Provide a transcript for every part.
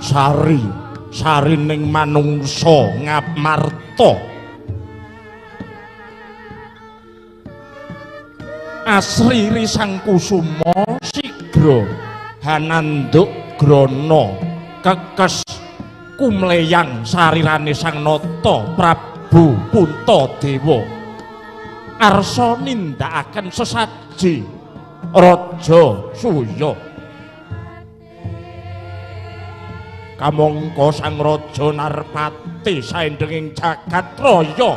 Sari sarining manungsa ngamarta asri risang kusuma sigra hananduk grana kekes kumleyang sarirane Sang Nata Prabu Puntadewa arsa nindakaken sesaji Raja Suya. Kamangka Sang Raja Narpati saendenging jagat raya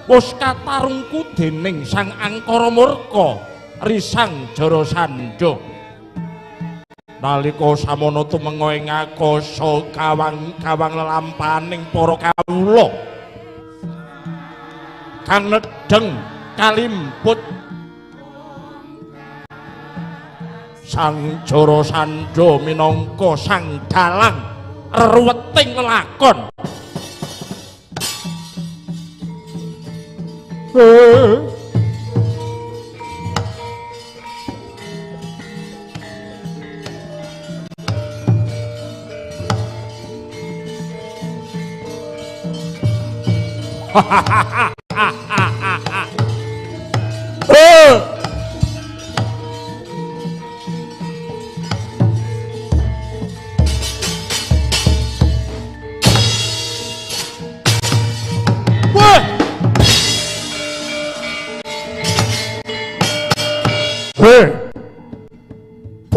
wis katarungku dening Sang Angkara Murka Risang Jarasandha. Nalika samono tumenga ing akasa kawang-kawang lelampaning para kawula kang nedheng kalimput Sang Jarasandha minangka sang dalang reweting lelakon.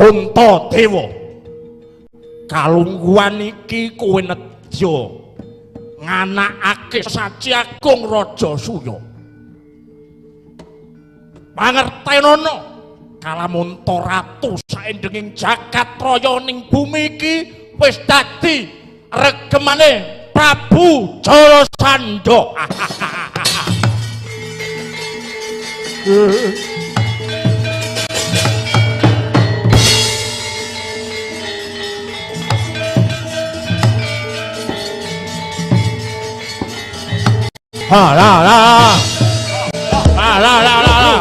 Puntadewa, kalungguhan iki kowe nedya nganakake saci agung Raja Suya. Pangertenono kalamunta ratu saendenging jagat raya ning bumi iki wis dadi regemane Prabu Jarasandha. Ha la la la la la la la.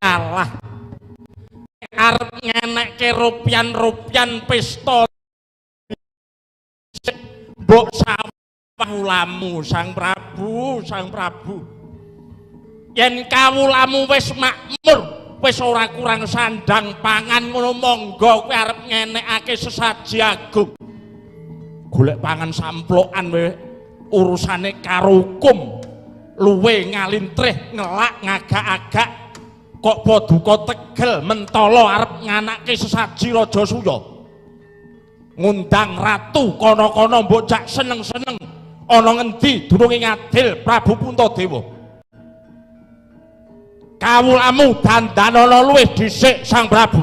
Alah, arep ngenekke rupian-rupian pesta mbok sawulamu Sang Prabu, Sang Prabu. Yen kawulamu wis makmur, wis ora kurang sandang pangan ngono monggo kowe arep ngenekake sesaji agung. Golek pangan samplokan we urusane karo hukum. Luwe ngalintrih ngelak ngagak-agak kok paduka tegel mentala arep nganake sesaji Raja Suya. Ngundang ratu kono-kono mbok jak seneng-seneng ana ngendi durunge ngadil Prabu Puntadewa. Kawulamu dandanana luwih dhisik Sang Prabu.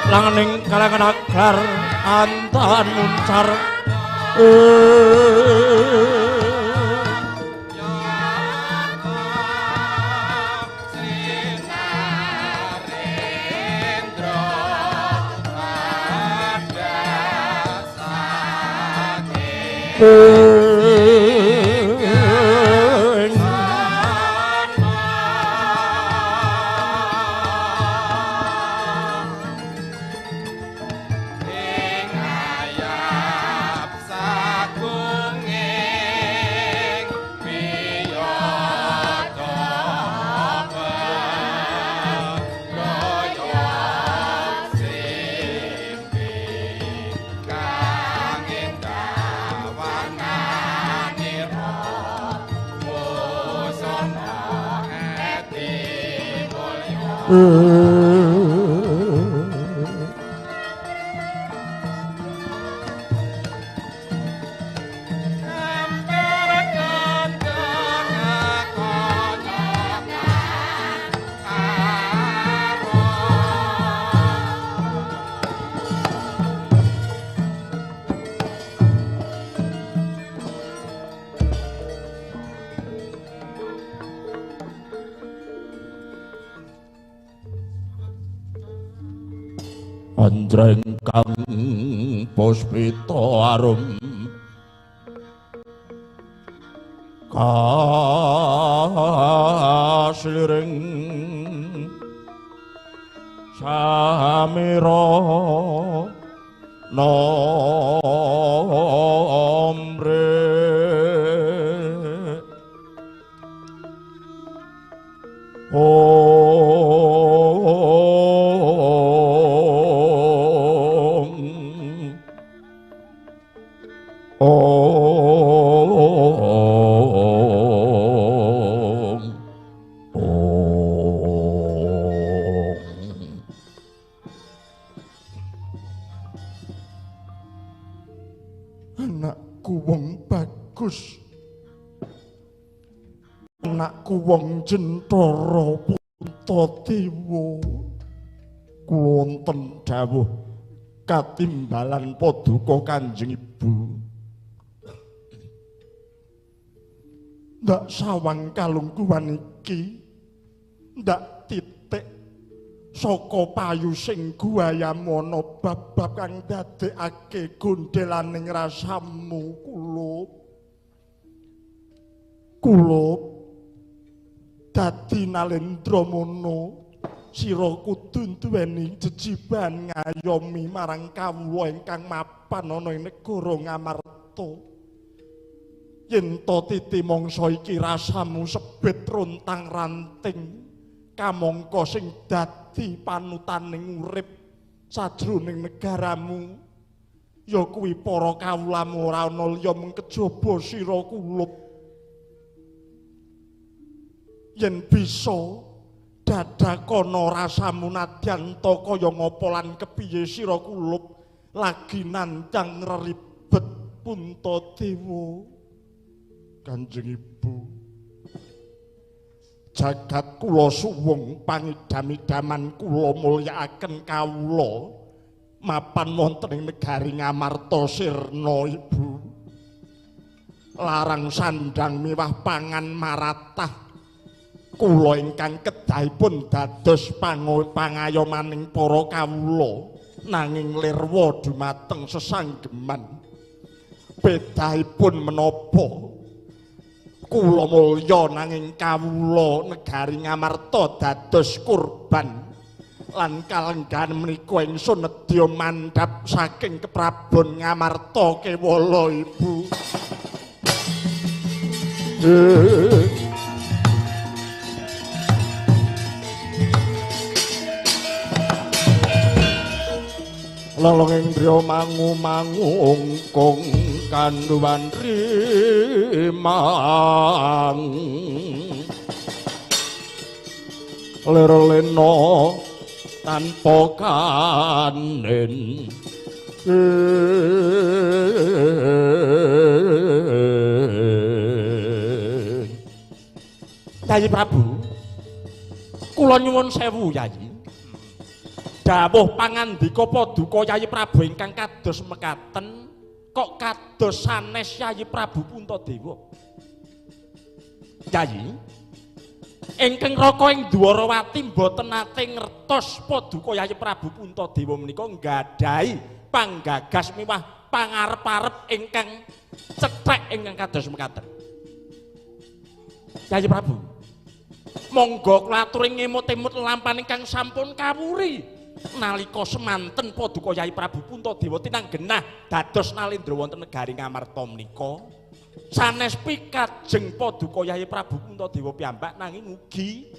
Langening kalangan agar antan muncar Anjreng kang puspita arum kasliring samira nomre Anakku wong Jentara Puntadewa, kula wonten dawuh katimbalan paduka Kanjeng Ibu. Ndak sawang kalungkuwan iki Ndak titik saka payu sing guayamana bab-bab kang dadekake gondelaning rasamu kulup. Kulup dadi Nalendra mono sira kudu duweni jejiban ngayomi marang kawula ingkang mapan ana ing negara Ngamarta. Yen to titi mangsa iki rasamu sebet rontang ranting kamangka sing dadi panutaning urip sajroning negaramu ya kuwi para kawulamu ora ana liya mung kejaba sira kulup. Yen bisa dadakono rasamu nadyan ta kaya ngapa lan kepiye sira kulup lagi nandang reribet Puntadewa. Kanjeng Ibu, jagat kula suwung pangidam-idaman kula mulyakaken kawula mapan wonten ing negari Ngamarta sirna Ibu. Larang sandang miwah pangan maratah kula ingkang kedahipun dados pangayomaning para kawula nanging lirwa dumateng sesanggeman. Bedahipun menapa kula mulya nanging kawula negari Ngamarta dados kurban lan kalenggahan menika ingsun nedya mandhap saking keprabon Ngamarta kewala Ibu. Lolong indriya mangu-mangungkung kandhuwan rimang lir lena tanpa kanen. Yayi Prabu, kula nyuwun sewu Yayi. Dawuh pangandika paduka Yayi Prabu ingkang kados mekaten kok kados sanes Yayi Prabu Puntadewa. Yayi, ingkang raka ing Dwarawati mboten nate ngertos paduka Yayi Prabu Puntadewa menika nggadahi panggagas miwah pangarep-arep ingkang cethek ingkang kados mekaten. Yayi Prabu, monggo kula aturi ngemut-emut lampahan ingkang sampun kawuri nalika semanten paduka Yayi Prabu Puntadewa tinanggenah dados Nalendra wonten negari Ngamarta menika. Sanes pikajeng paduka Yayi Prabu Puntadewa piyambak nanging ugi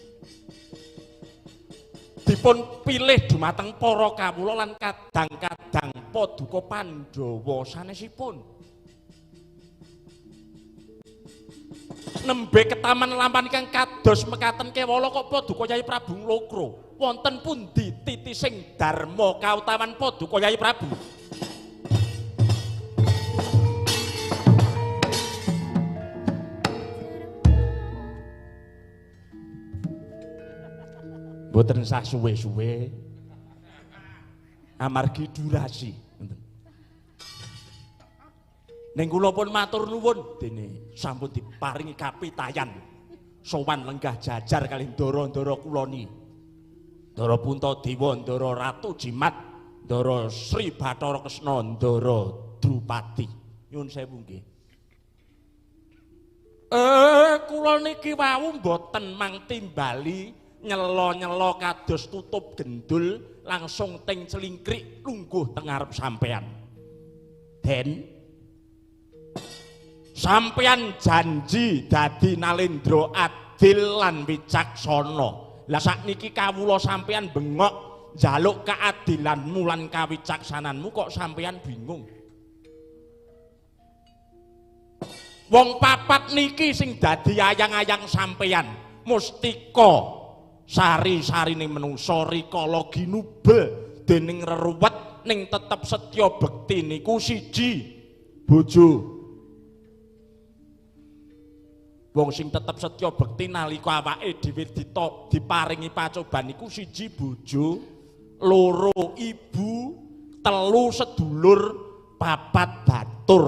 dipun pilih dumateng para kawula lan kadang-kadang paduka Pandhawa sanesipun. Nembe ketaman lampahan ingkang kados mekaten kewala kok paduka Yayi Prabu nglokro. Wonten pundi titising dharma kautawan paduka Yayi Prabu? Mboten sah suwe-suwe amargi durasi. Ning kula pun matur nuwun dene sampun diparingi kapitayan sowan lenggah jajar kalih ndara-ndara kula ni. Ndara Puntadewa, Ndara Ratu Jimat, Ndara Sri Bathara Kresna, Ndara Drupadi. Nyuwun sewu nggih. Kula niki wau mboten mang timbali nyela-nyela kados tutup gendul langsung teng celingkrik lungguh teng ngarep sampean. Den, sampean janji dadi Nalendra adil lan wicaksana. Lah sakniki kawula sampean bengok njaluk keadilanmu lan kawicaksananmu kok sampean bingung. Wong papat niki sing dadi ayang-ayang sampean, mustika sari-sarine menungsa rikala ginubel dening reruwet ning tetep setya bekti niku siji bojo. Wong sing tetep setya bekti nalika awake dhewe diparingi pacoban niku siji bojo, loro ibu, telu sedulur, papat batur.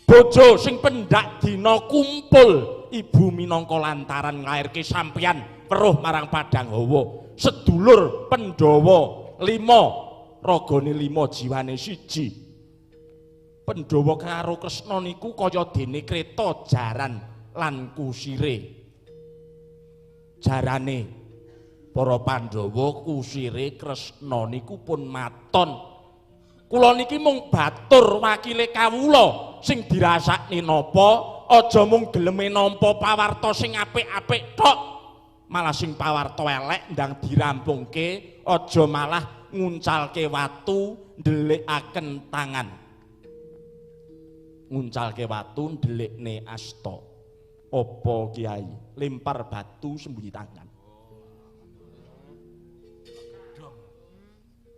Bojo sing pendak dina kumpul Sedulur ibu minangka lantaran nglairke sampeyan weruh marang padang hawa. Sedulur Pandhawa 5, ragane 5 jiwane 1. Pandhawa karo Kresna niku kaya dene kreta jaran lan kusire. Jarane para Pandhawa kusire Kresna niku pun maton. Kula niki mung batur wakile kawula sing dirasakne napa, aja mung geleme nampa pawarta sing apik-apik tok, malah sing pawarta elek ndang dirampungke, aja malah nguncalke watu ndelikaken tangan. Nguncalke watu ndelikne asta. Apa kiai? Lempar batu sembunyi tangan.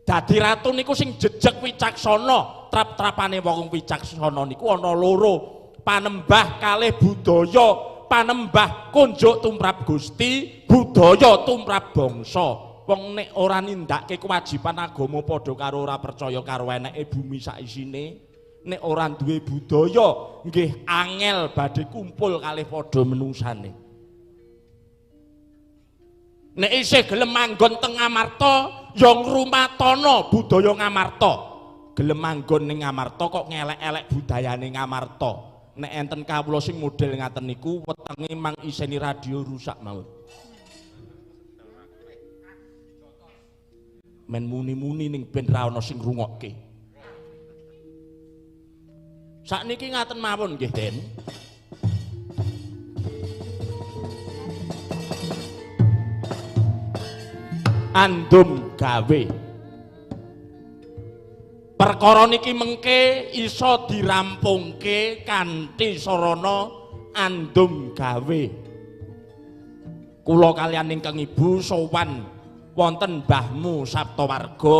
Dadi ratu niku sing jejeg wicaksana, trap-trapane wong wicaksana niku ana loro, panembah kalih budaya, panembah kunjuk tumrap Gusti, budaya tumrap bangsa. Wong nek ora nindakake kewajiban agama padha karo ora percaya karo eneke bumi saisine. Nek ora duwe budaya nggih angel badhe kumpul kalih padha menungsane. Nek isih gelem manggon teng Ngamarta ya ngrumatana budaya Ngamarta. Gelem manggon ning Ngamarta kok ngelek-elek budayane Ngamarta. Nek enten kawula sing model ngaten niku wetenge mang iseni radio rusak mawon. Men muni-muni ning ben ra ana sing ngrungokke. Sakniki ngaten mawon nggih, Den. Andum gawe. Perkara niki mengke iso dirampungke kanthi sarana andum gawe. Kula kaliyan ingkang ibu sowan wonten Mbahmu Saptawarga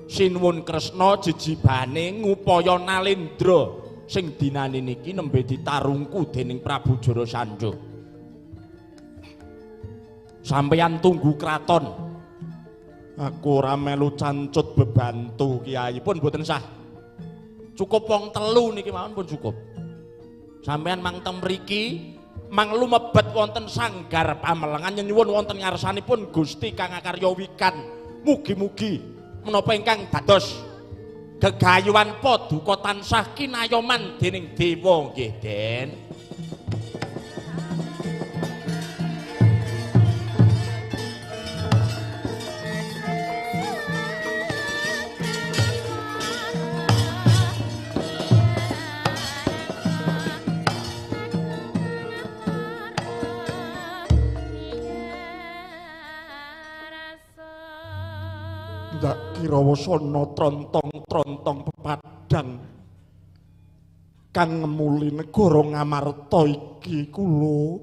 sinuwun Kresna jejibane ngupaya nalendra sing dinane niki nembe ditarungku dening Prabu Jarasandha. Sampeyan tunggu kraton. Aku ora melu cancut bebantu kiai pun mboten sah. Cukup wong telu niki mawon pun cukup. Sampeyan mang teng mriki mang lumebet wonten sanggar pamelengan nyuwun wonten ngarsanipun Gusti Kang Akarya Wikan. Mugi-mugi menapa ingkang dados gegayuhan paduka tansah kinayoman dening dewa nggih, Den. Ndak kira wasana trontong-trontong pepadang kang ngemuli negara Ngamarta iki kula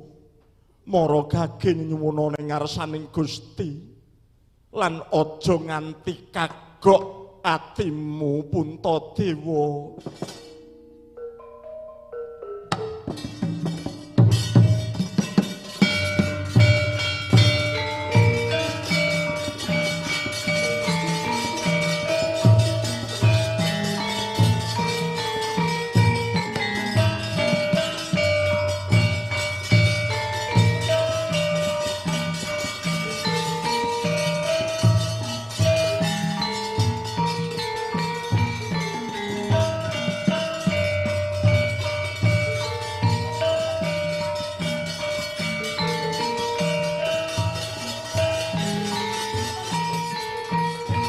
mara gage nyuwuna ning ngarsaning Gusti lan aja nganti kagok atimu Puntadewa.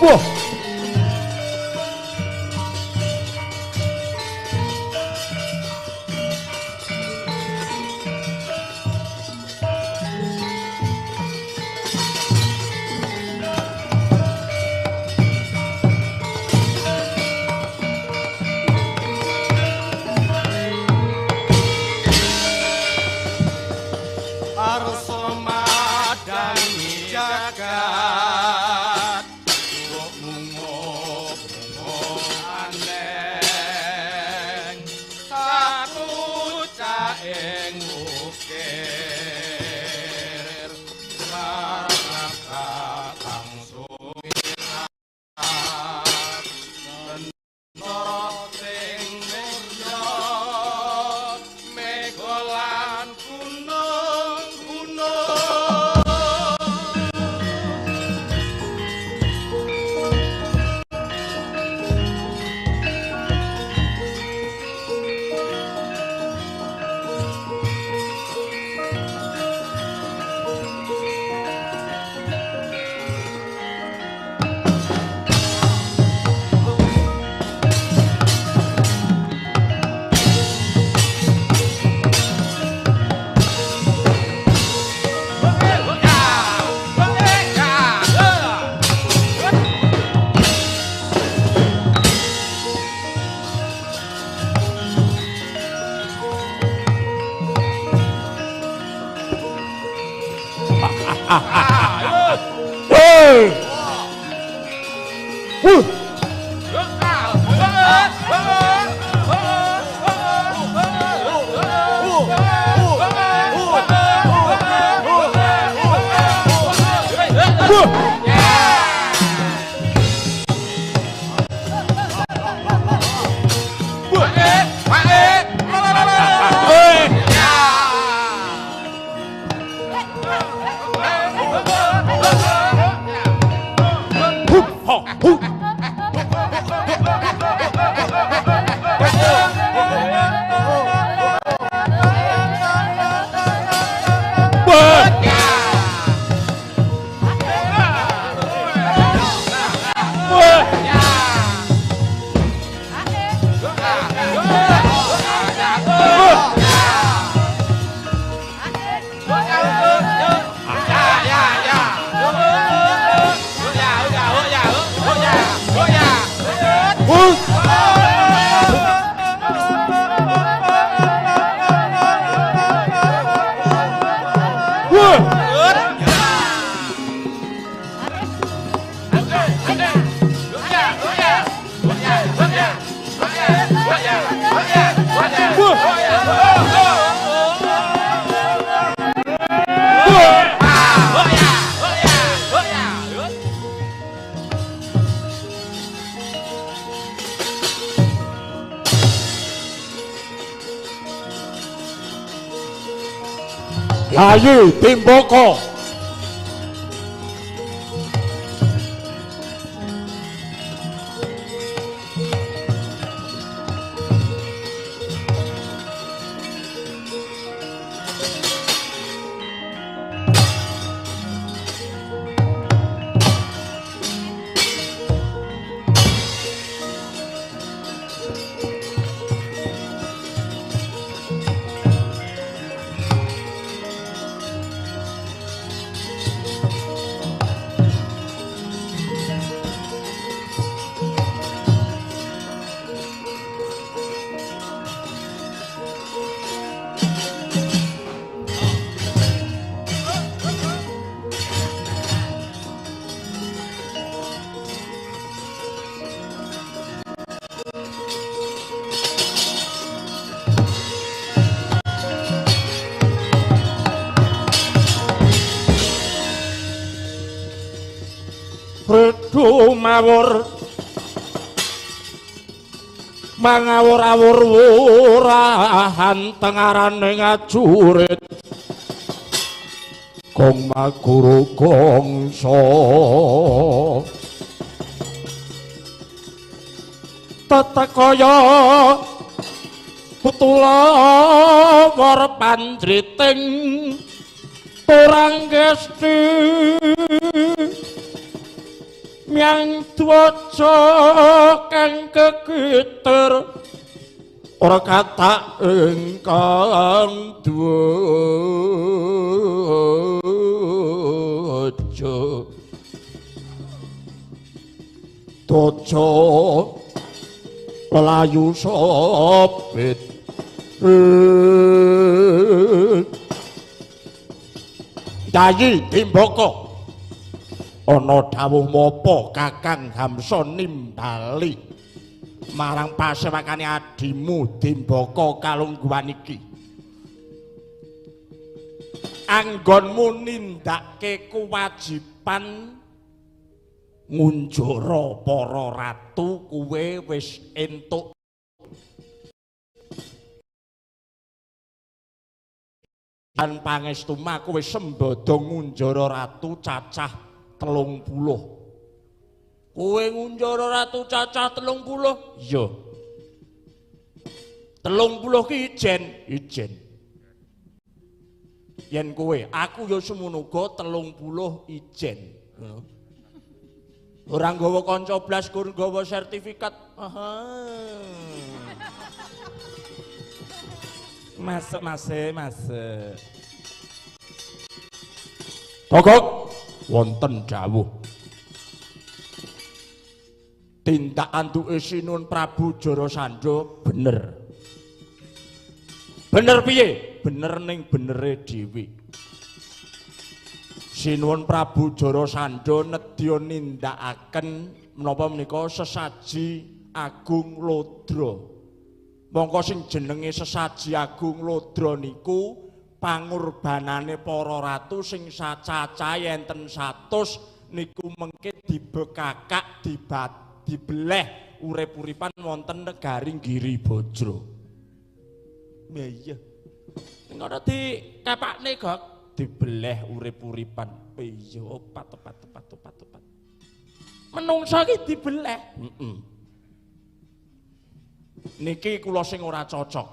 Wah. Arsa madangi jagat. Yayi Timboko. Mawur mangawur-awur wurahan tengarane ngajurit gong maguru gongso tetekaya putulawar panjriting turang gesti miang dwaja kang kekiter ora kathah ingkang dwaja dwaja lelayu sopit. Yayi Timboko ana dawuh mopo Kakang Hamsa nimbali marang pasewakane adimu Dimbaka kalungguhan iki. Anggonmu nindakake kewajiban ngunjara para ratu kuwe wis entuk lan pangestu aku wis sembada ngunjara ratu cacah 30. Kowe ngunjara ratu cacah 30? Iya. 30 ki ijen, ijen. Yen kowe, aku ya semono uga 30 ijen. Ora nggawa kanca blas, gur nggawa sertifikat. Aha. Masuk, masuk, masuk. Togok wonten dawuh tindak anduke Sinun Prabu Jarasandha bener. Bener piye? Bener ning benere dhewe. Sinuwun Prabu Jarasandha nedya nindakaken menapa menika sesaji agung lodra. Mongko sing jenenge sesaji agung lodra niku pangurbanane para ratu sing sacacahe enten 100 niku mengke dibekakak dibeleh urip-uripan wonten negari Giribajra. Lha iya. Ning ngono dikepakne kok dibeleh urip-uripan. Iya, opat opat opat opat opat. Menungsa iki dibeleh. Heeh. Niki kula sing ora cocok.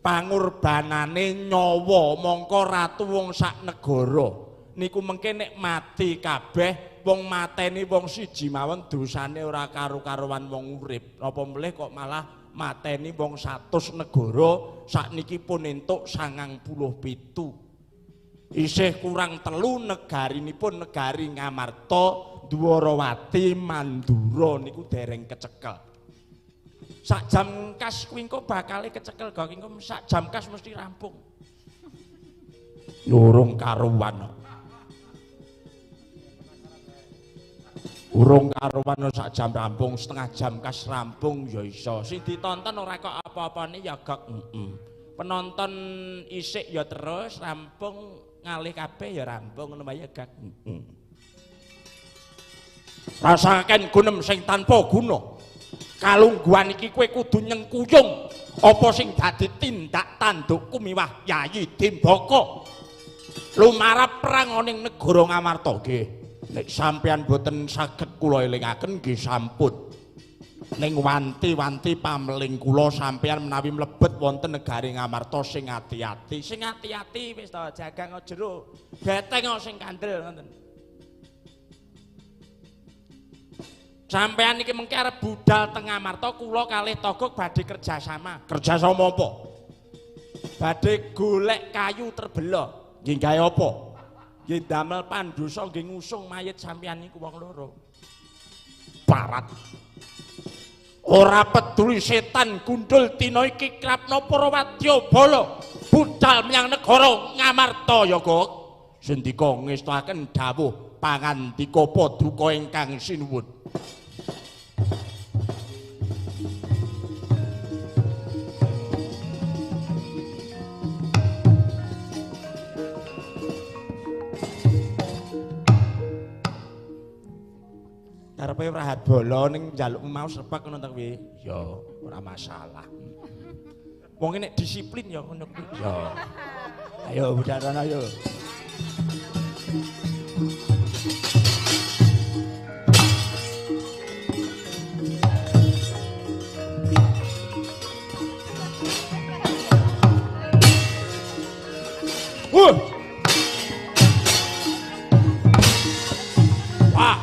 Pangurbanane nyawa mongko ratu wong sak negara niku mengke nek mati kabeh wong mateni wong siji mawon dosane ora karo-karuan wong urip. Napa melih kok malah mateni wong 100 negara sakniki pun entuk 97. Isih kurang 3 negarinipun negari Ngamarta, Dwarawati, Mandura niku dereng kecekel. Sak jam kas kuwi engko bakale kecekel gak engko sak jam kas mesti rampung. Urung karuan. Urung karuan sak jam rampung, setengah jam kas rampung ya iso. Sing ditonton ora kok apa-apane ya gak. Heeh. Penonton isik ya terus rampung ngalih kabeh ya rampung ngono wae ya gak. Heeh. Rasaken gunem sing tanpa guna. Kalungguhan iki kowe kudu nyengkuyung apa sing dadi tindak tandukku miwah Yayi Dimbaka. Lumarap perang ning negara Ngamarta nggih. Nek sampeyan boten saged kula elingaken nggih sampun. Ning wanti-wanti pameling kula sampeyan menawi mlebet wonten negari Ngamarta sing ati-ati. Sing ati-ati wis to jagang jero. Beteng sing kandel ngoten. Sampeyan iki mengke arep budal teng Ngamarta kula kalih Togok badhe kerjasama. Kerjasama apa? Badhe golek kayu terbelah. Nggih gawe apa? Nggih damel pandosa nggih ngusung mayit sampeyan niku wong loro. Parat. Ora peduli setan gundul dina iki krapna para wadyabala budal menyang negara Ngamarta ya, Gok. Sendika ngestoaken dawuh pangandika paduka ingkang sinuwun. Karepe rahat bala ning njalukmu mau serpak ngono ta kuwi? Ya, ora masalah. Wong nek disiplin ya ngono kuwi. Ya. Ayo budal rono ayo. Wah. Wah.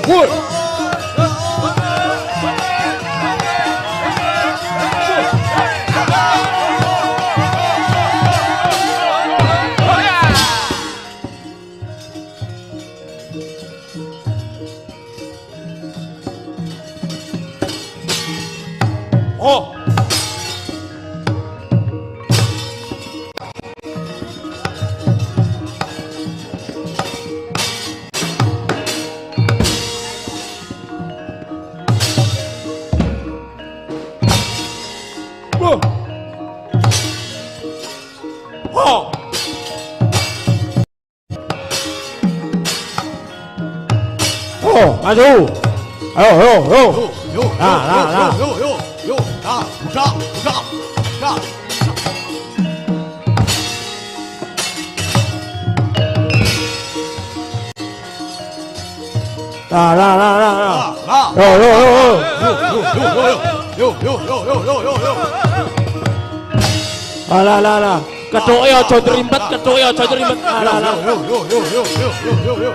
Wah. Oh. Oh. Oh, maju. Ayo, ayo, ayo. Yo, Nah, nah, nah. yo, yo, yo, nah, udah, udah, udah. Nah, nah, nah, nah, nah. Nah, Yo, yo, yo, yo. yo, yo, yo, yo, yo, yo, yo. Nah, nah, nah, nah. Kethuke aja trimpet, kethuke aja trimpet. Nah, nah, nah. Yo, yo, yo, yo, yo, yo, yo, yo.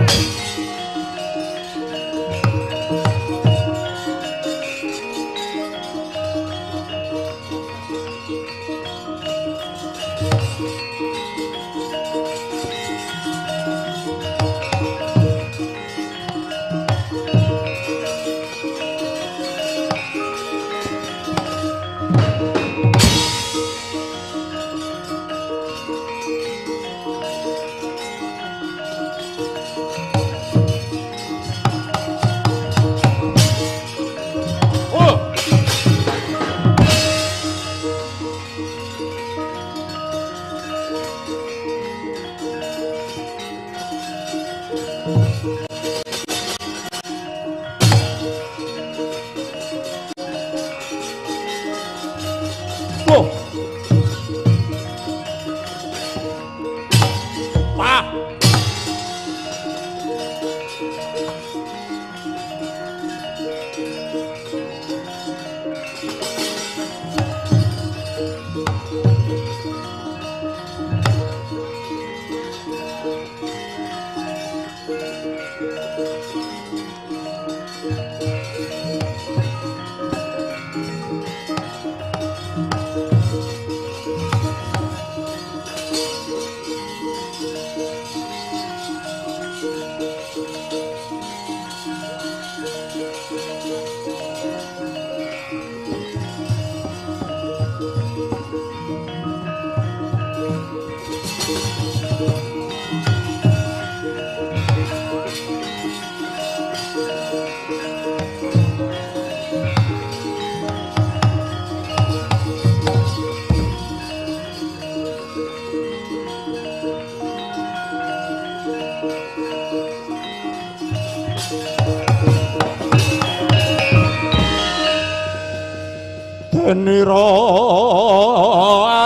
Tenira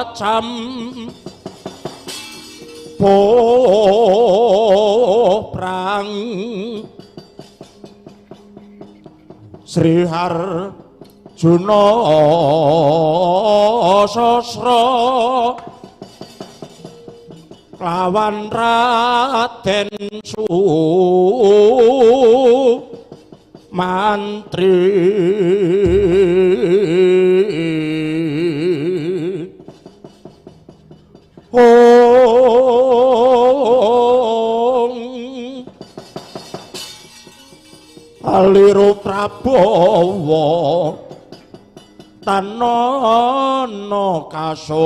acam prang Sri Harjuna Sasra lawan Raden Sumantri. Ong Aliru Prabowo tanana kasoran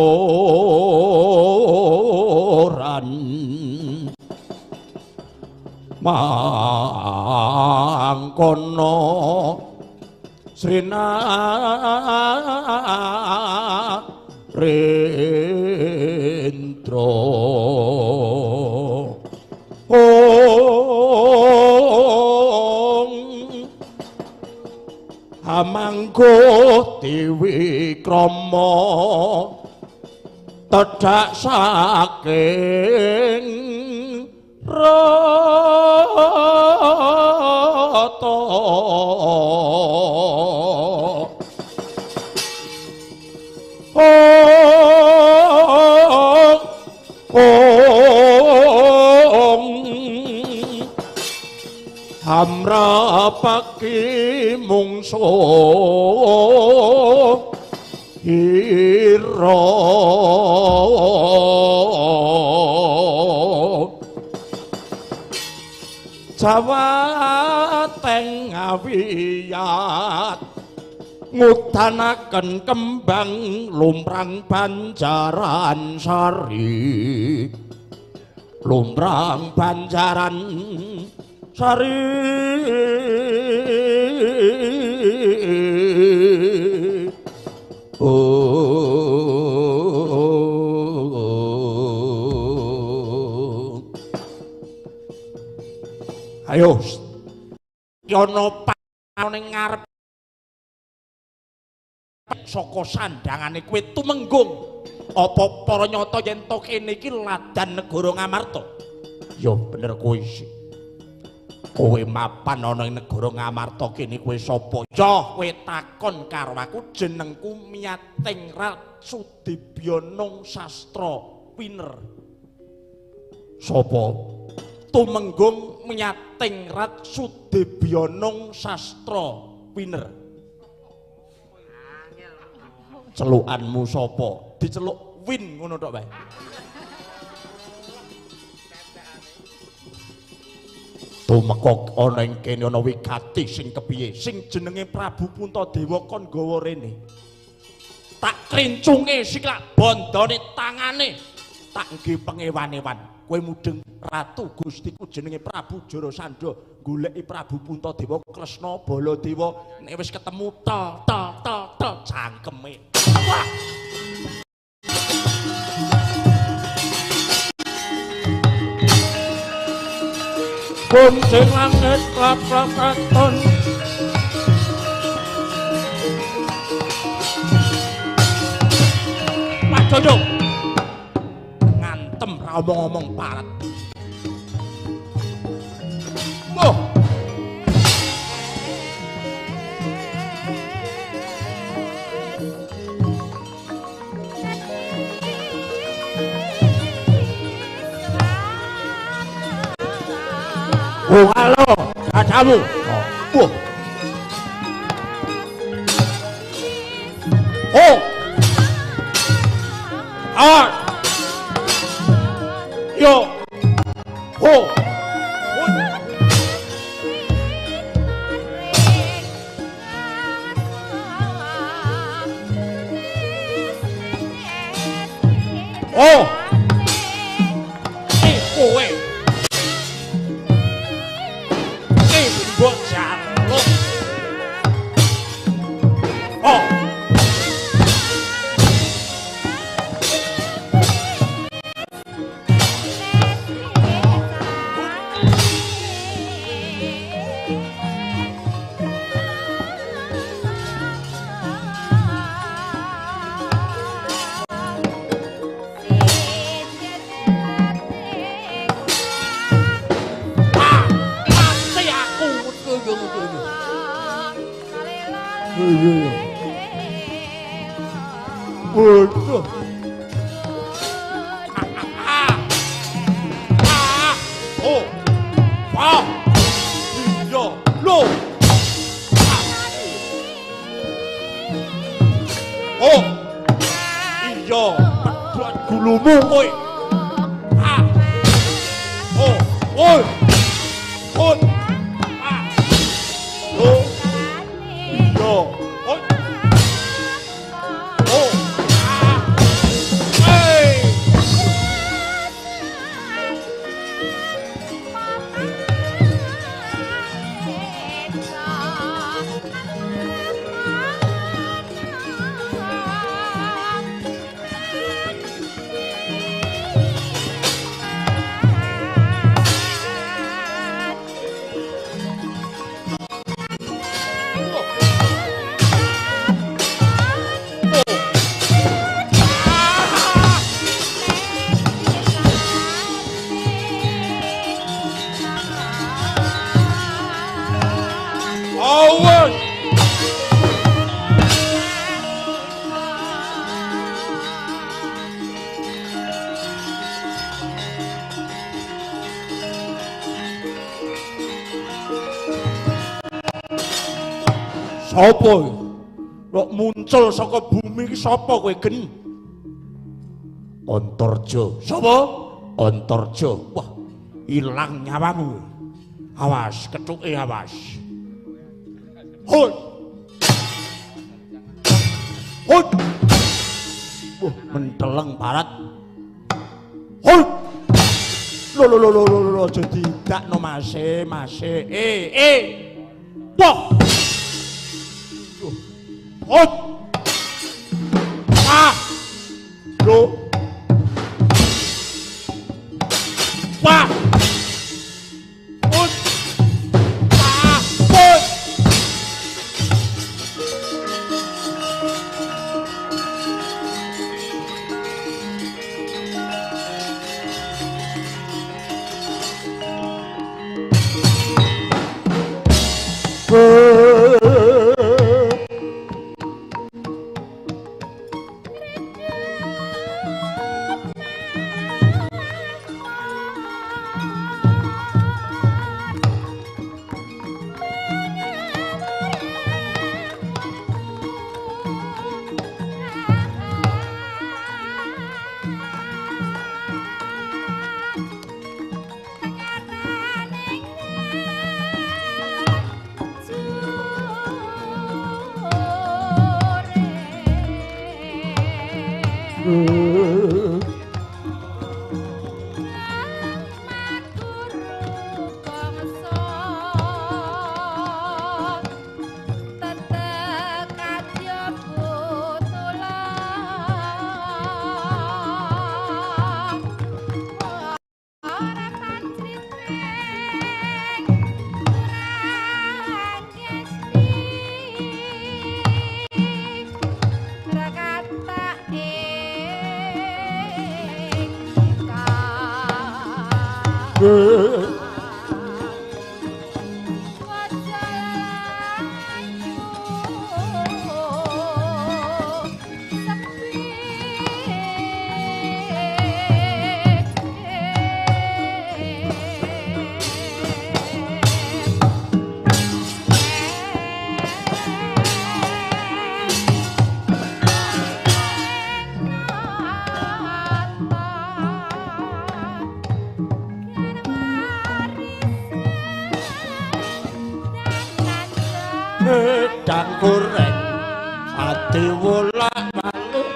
mangkono Srina Rendra. Ong Hamanggo Dewi Krama tedhak saking rata. Ong Ong hamrapaki mungso hira. Jawa Tengah wiyat ngudanaken kembang lumrang Banjaran Sari, lumrang Banjaran Sari. Oh. Ayo, ana ning ngarep saka sandangane kowe tumenggung. Apa para nyata yen to kene iki ladan negara Ngamarta? Ya bener kowe sih. Kowe mapan ana ing negara Ngamarta kene kowe sapa? Ya kowe takon karo aku, jenengku Miyating Sudibyanung Sastra Winer. Sapa? Tumenggung Miyating Sudibyanung Sastra Winer. Celukanmu sapa? Diceluk Win ngono tok wae. Tumeka ana ing kene ana wigati sing kepiye? Sing jenenge Prabu Puntadewa kon gawa rene. Tak krincunge sikilak bondone tangane. Tak ngge pengewan-ewan. Kowe mudeng Ratu Gustiku jenenge Prabu Jarasandha goleki Prabu Puntadewa Kresna Baladewa nek wis ketemu tel tel tel tel cangkeme. Wah. Kuncing langit klap-klap katon. Pak Joyo ngantem ra omong-omong parat. Wah. Oh, halo, dadamu. Oh. Oh. Ah. Yo. Oh. Oh. Eh, kowe. Eh, mbok jaluk. Oh. Iya. Waduh. Oh. Wah. Iya. Lo. Oh. Iya, pedhot gulumu kowe. Ah. Oh. Oh. Oh. Ah. Lo. Iya. Oh. Oh. Ah. Hey. Awas. Sopo? Kok muncul saka bumi iki sapa kowe, Gen? Antarja. Sapa? Antarja. Wah, ilang nyawamu. Awas, kethuke awas. Hut. Hut. Wah, menteleng barat. Hut. Lho lho lho lho lho, aja didakno Mase, Mase. Eh. Wah. Hut. Ah. Lho. Wah. Hut. Ah. Hut. Wedang goreng ati wolak malik.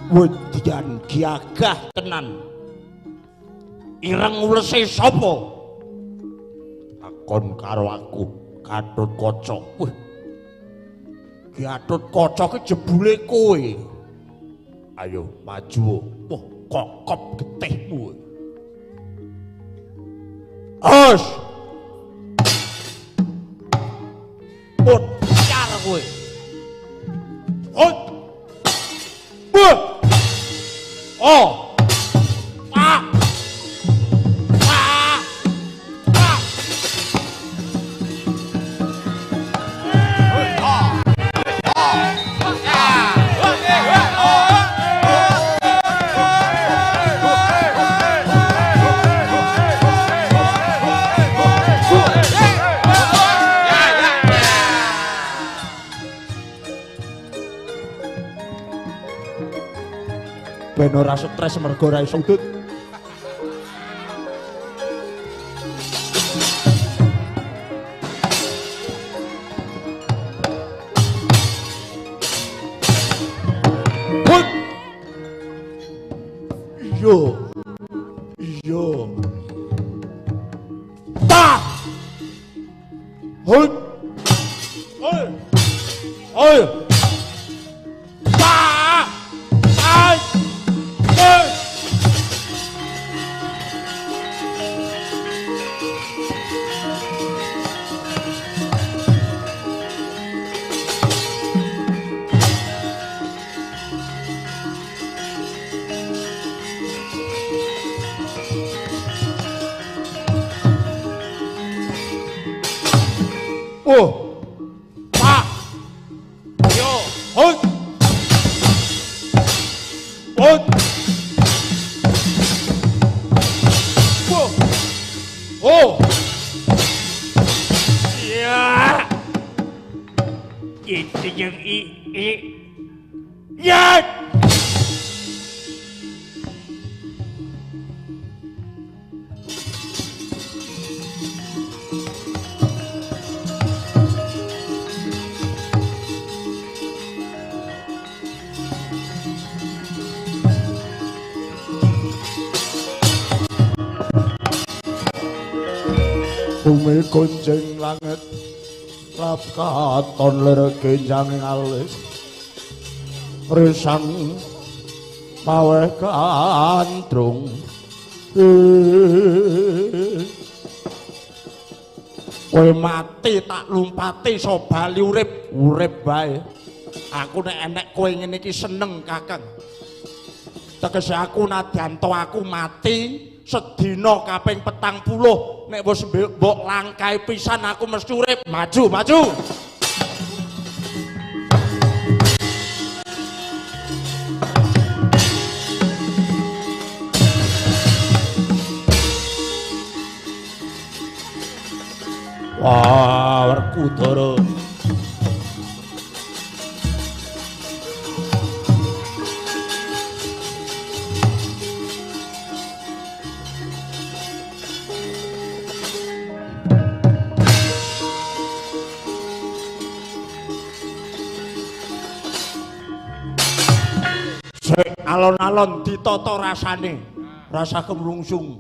Wedian giagah tenan. Ireng ulese sapa? Takon karo aku, Gatotkaca. Wih. Gatotkaca ki jebule kowe. Ayo maju. Wah, kokop getihmu. Os. Putar kowe. Hot. Bu. Oh. Pa. Pa. Pa. Ben ora stres mergo ora iso udut. Hut. Iya. Iya. Ta. Hut. Oi. Oi. Ta. Ta. Oh, pa, yo, hoi, hoi, oh, oh, ya, itu yang i, ya. Bumi gonjeng langit lap katon lir genjang alis risang paweh gandrung. Kowe mati tak lumpati iso bali urip, urip wae. Aku nek enek kowe ngene iki seneng Kakang. Tegese aku nadyan to aku mati sedina kaping 40 nek wis mbok langkahi pisan aku mesti urip. Maju, maju. Wah, Werkudara. Alon-alon ditata rasane, rasa kemrungsung.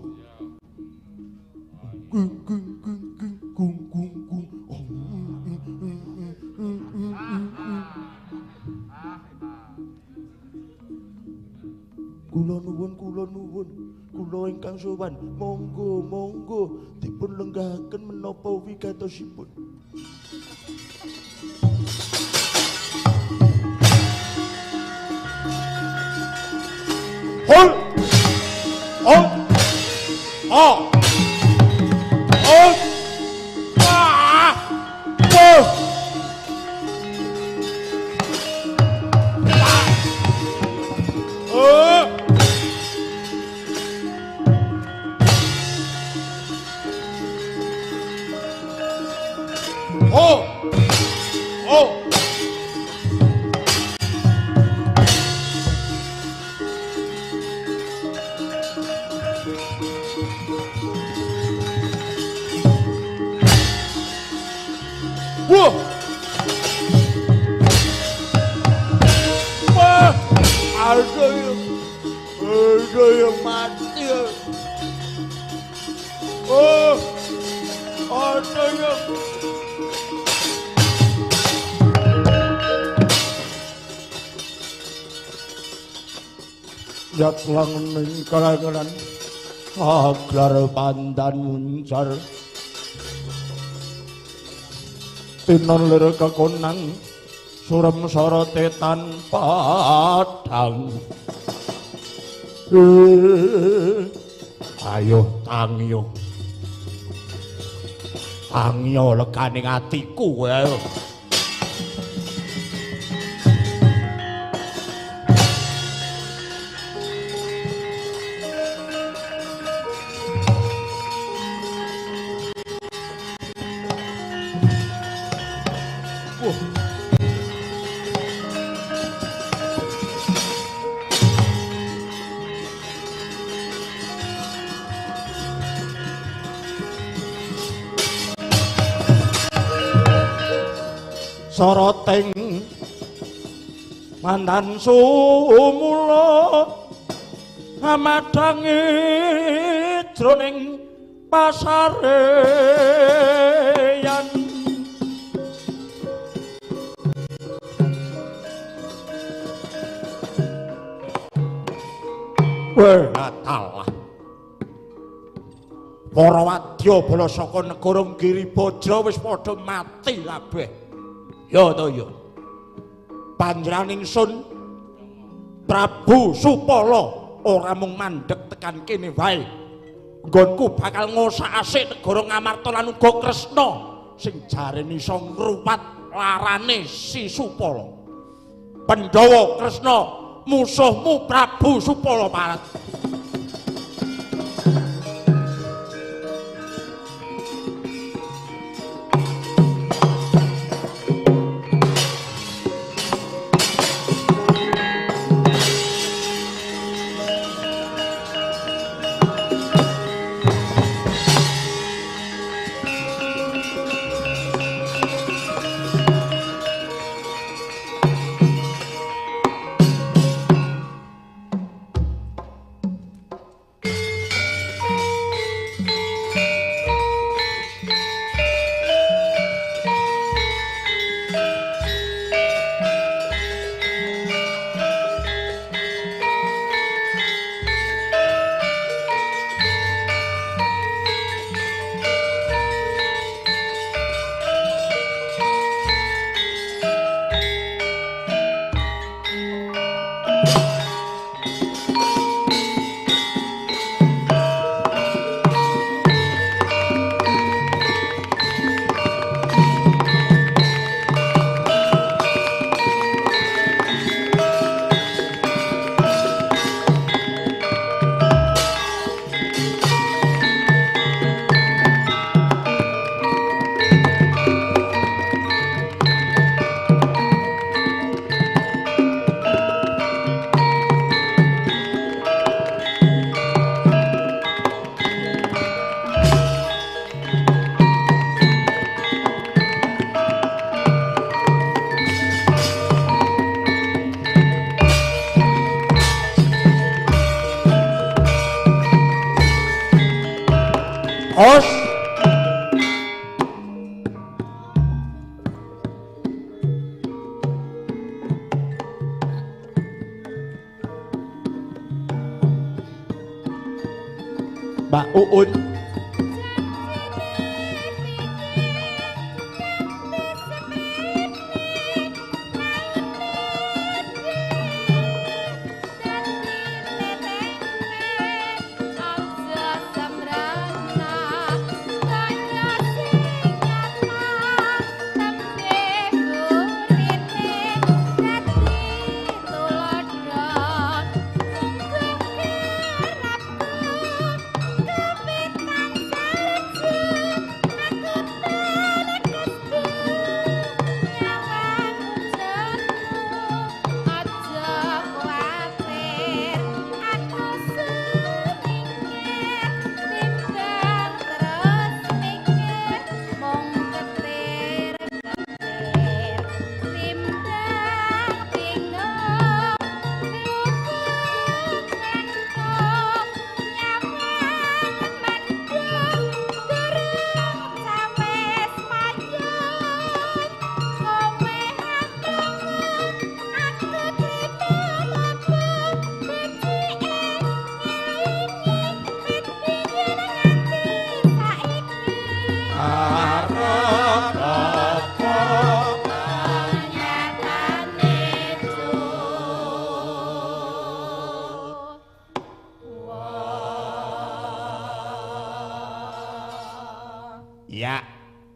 Kula nuwun, kula nuwun, kula ingkang sowan, monggo, monggo dipun lenggahaken menapa wigatosipun. Hol, hol, oh, hol, ah, oh, oh, oh, oh. Wah, wah, ada yang mati. Oh, ada yang. Yat langening kalangan aglar pandan muncar tinon lir kekonang surem sorote tanpa padhang. Ayo tangiyo, tangiyo leganing atiku ayo. Soroting mandan sumula amadhangi jroning pasareyan. Wah, para wadya bala saka negara Giribajra wis padha mati kabeh. Ya to ya. Panjenengan ingsun Prabu Supala ora mung mandheg tekan kene wae. Nggonku bakal ngosak-asik negara Ngamarta lan uga Kresna sing jarene iso ngruwat larane si Supala. Pandhawa Kresna, musuhmu Prabu Supala parat. Os Mbak Uun. Thank you.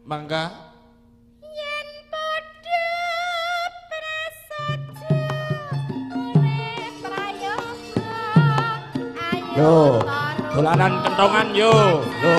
Mangga. Yen padha prasaja urip prayoga ayo Yo, dolanan kentongan yo. Yo.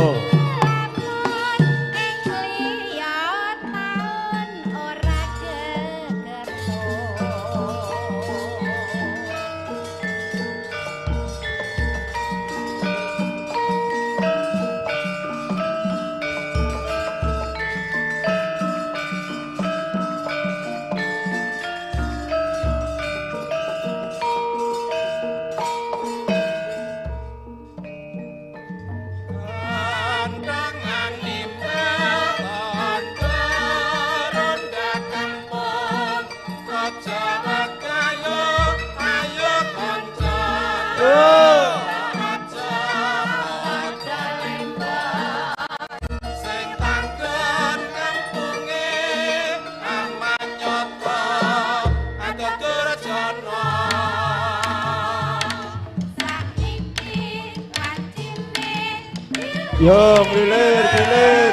Yo, nglilir, nglilir.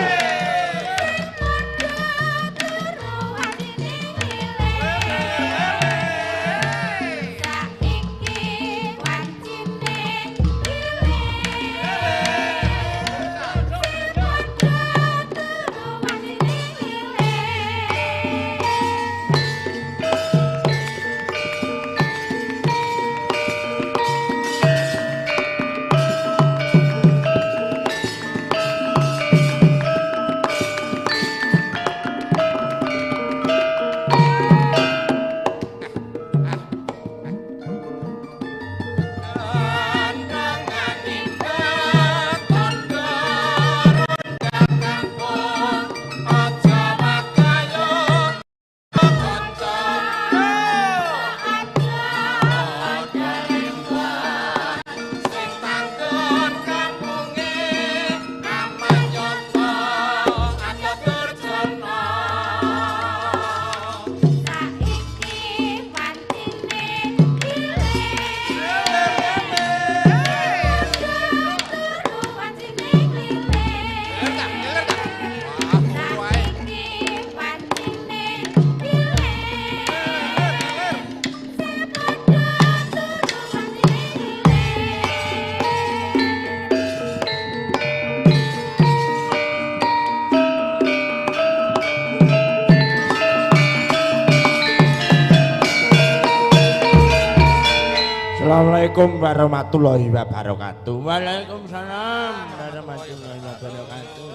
Assalamualaikum warahmatullahi wabarakatuh. Waalaikumsalam warahmatullahi wabarakatuh.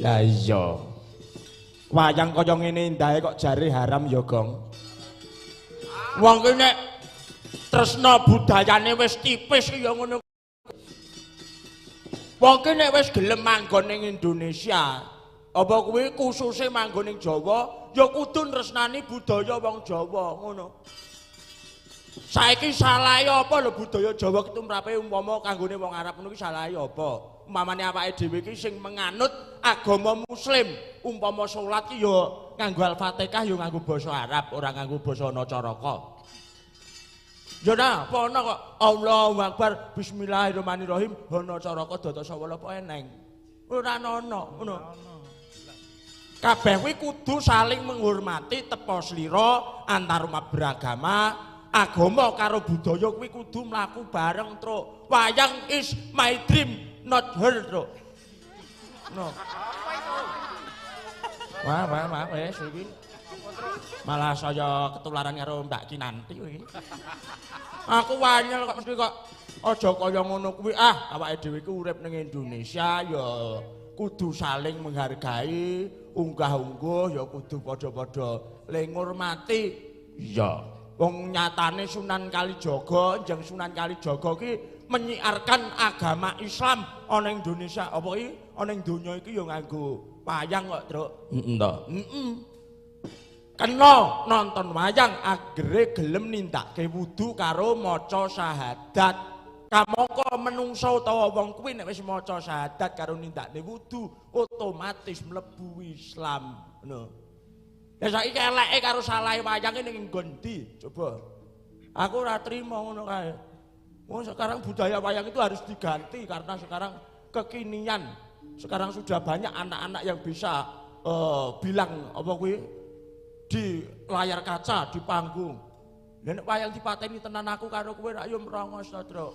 Lah iya. Wayang kaya ngene endahe kok jare haram ya, Gong. Wong ki nek tresna budayane wis tipis ya ngono. Wong ki nek wis gelem manggon ning Indonesia, apa kuwi khususe manggon ning Jawa, ya kudu nresnani budaya wong Jawa ngono. Saiki salahe apa lho budaya Jawa ketumrape umpama kanggone wong Arab ngono ki salahe apa? Umpamane awake dhewe iki sing menganut agama Muslim, umpama salat ki ya nganggo Al-Fatihah ya nganggo basa Arab, ora nganggo basa Nacaraka. Ya nah, apa ana kok Allahu Akbar, bismillahirrahmanirrahim, ana caraka data sawala apa eneng? Ora ana ngono. Kabeh kuwi kudu saling menghormati tepa slira antar umat beragama. Agama karo budaya kuwi kudu mlaku bareng, Truk. Wayang is my dream, not her, Truk. No. Wah, wah, wah, wis iki. Malah saya ketularan karo Mbak Kinanti iki. Aku wanyel kok mesti kok aja kaya ngono kuwi. Ah, awake dhewe iki urip ning Indonesia ya kudu saling menghargai, unggah-ungguh ya kudu padha-padha le ngurmati. Iya. Wong nyatane Sunan Kalijaga, Kanjeng Sunan Kalijaga ki menyiarkan agama Islam ana ing Indonesia. Apa iki ana ing donya iki ya nganggo wayang kok, Truk. Heeh to. Heeh. Kena nonton wayang agere gelem nindakake wudu karo maca syahadat. Kamangka menungsa utawa wong kuwi nek wis maca syahadat karo nindakake wudu otomatis mlebu Islam. Ngono. Ya saiki eleke karo salahe wayang ning nggon ndi? Coba. Aku ora trimo ngono kae. Wong sekarang budaya wayang itu harus diganti karena sekarang kekinian. Sekarang sudah banyak anak-anak yang bisa bilang apa kuwi di layar kaca, di panggung. Lah nek wayang dipateni tenan aku karo kowe rak yo mrongos to, Truk.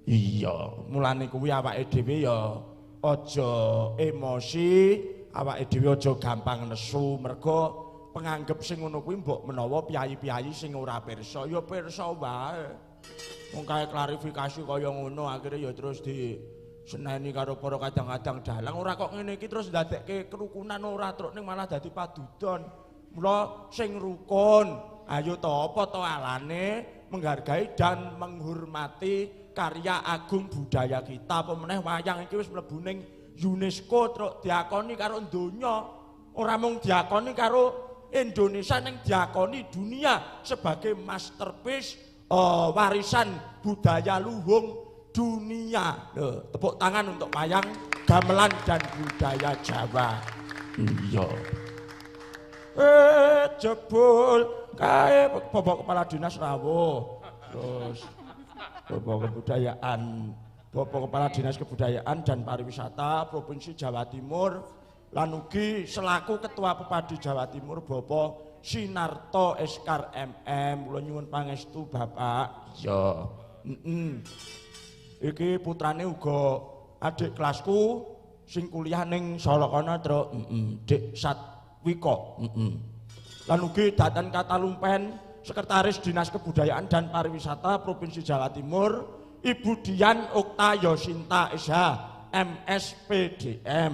Iya, mulane kuwi awake dhewe ya aja emosi, awake dhewe aja gampang nesu mergo penganggep sing ngono kuwi mbok menawa piyayi-piyayi sing ora pirsa, ya pirsa wae. Wong kae klarifikasi kaya ngono akhire ya terus di seneni karo para kadang-kadang dalang ora kok ngene iki terus ndadekke kerukunan ora truk ning malah dadi padudon. Mula sing rukun, ayo to apa to alane menghargai dan menghormati karya agung budaya kita. Apa meneh wayang iki wis mlebu ning UNESCO truk diakoni karo donya. Ora mung diakoni karo Indonesia ning diakoni dunia sebagai masterpiece warisan budaya luhung dunia. Loh, tepuk tangan untuk wayang, gamelan dan budaya Jawa. Iya. Jebul kae Bapak Kepala Dinas rawuh. Terus Bapak Kebudayaan, Bapak Kepala Dinas Kebudayaan dan Pariwisata Provinsi Jawa Timur lan ugi selaku Ketua Pepadi Jawa Timur Bapak Sinarto Eskar MM. Kula nyuwun pangestu Bapak. Iya. Iki putrane uga adik kelasku sing kuliah ning Solo kono, Truk. Dik Satwiko. Lan ugi datan katalumpen Sekretaris Dinas Kebudayaan dan Pariwisata Provinsi Jawa Timur Ibu Dian Okta Yosinta SH MSPDM.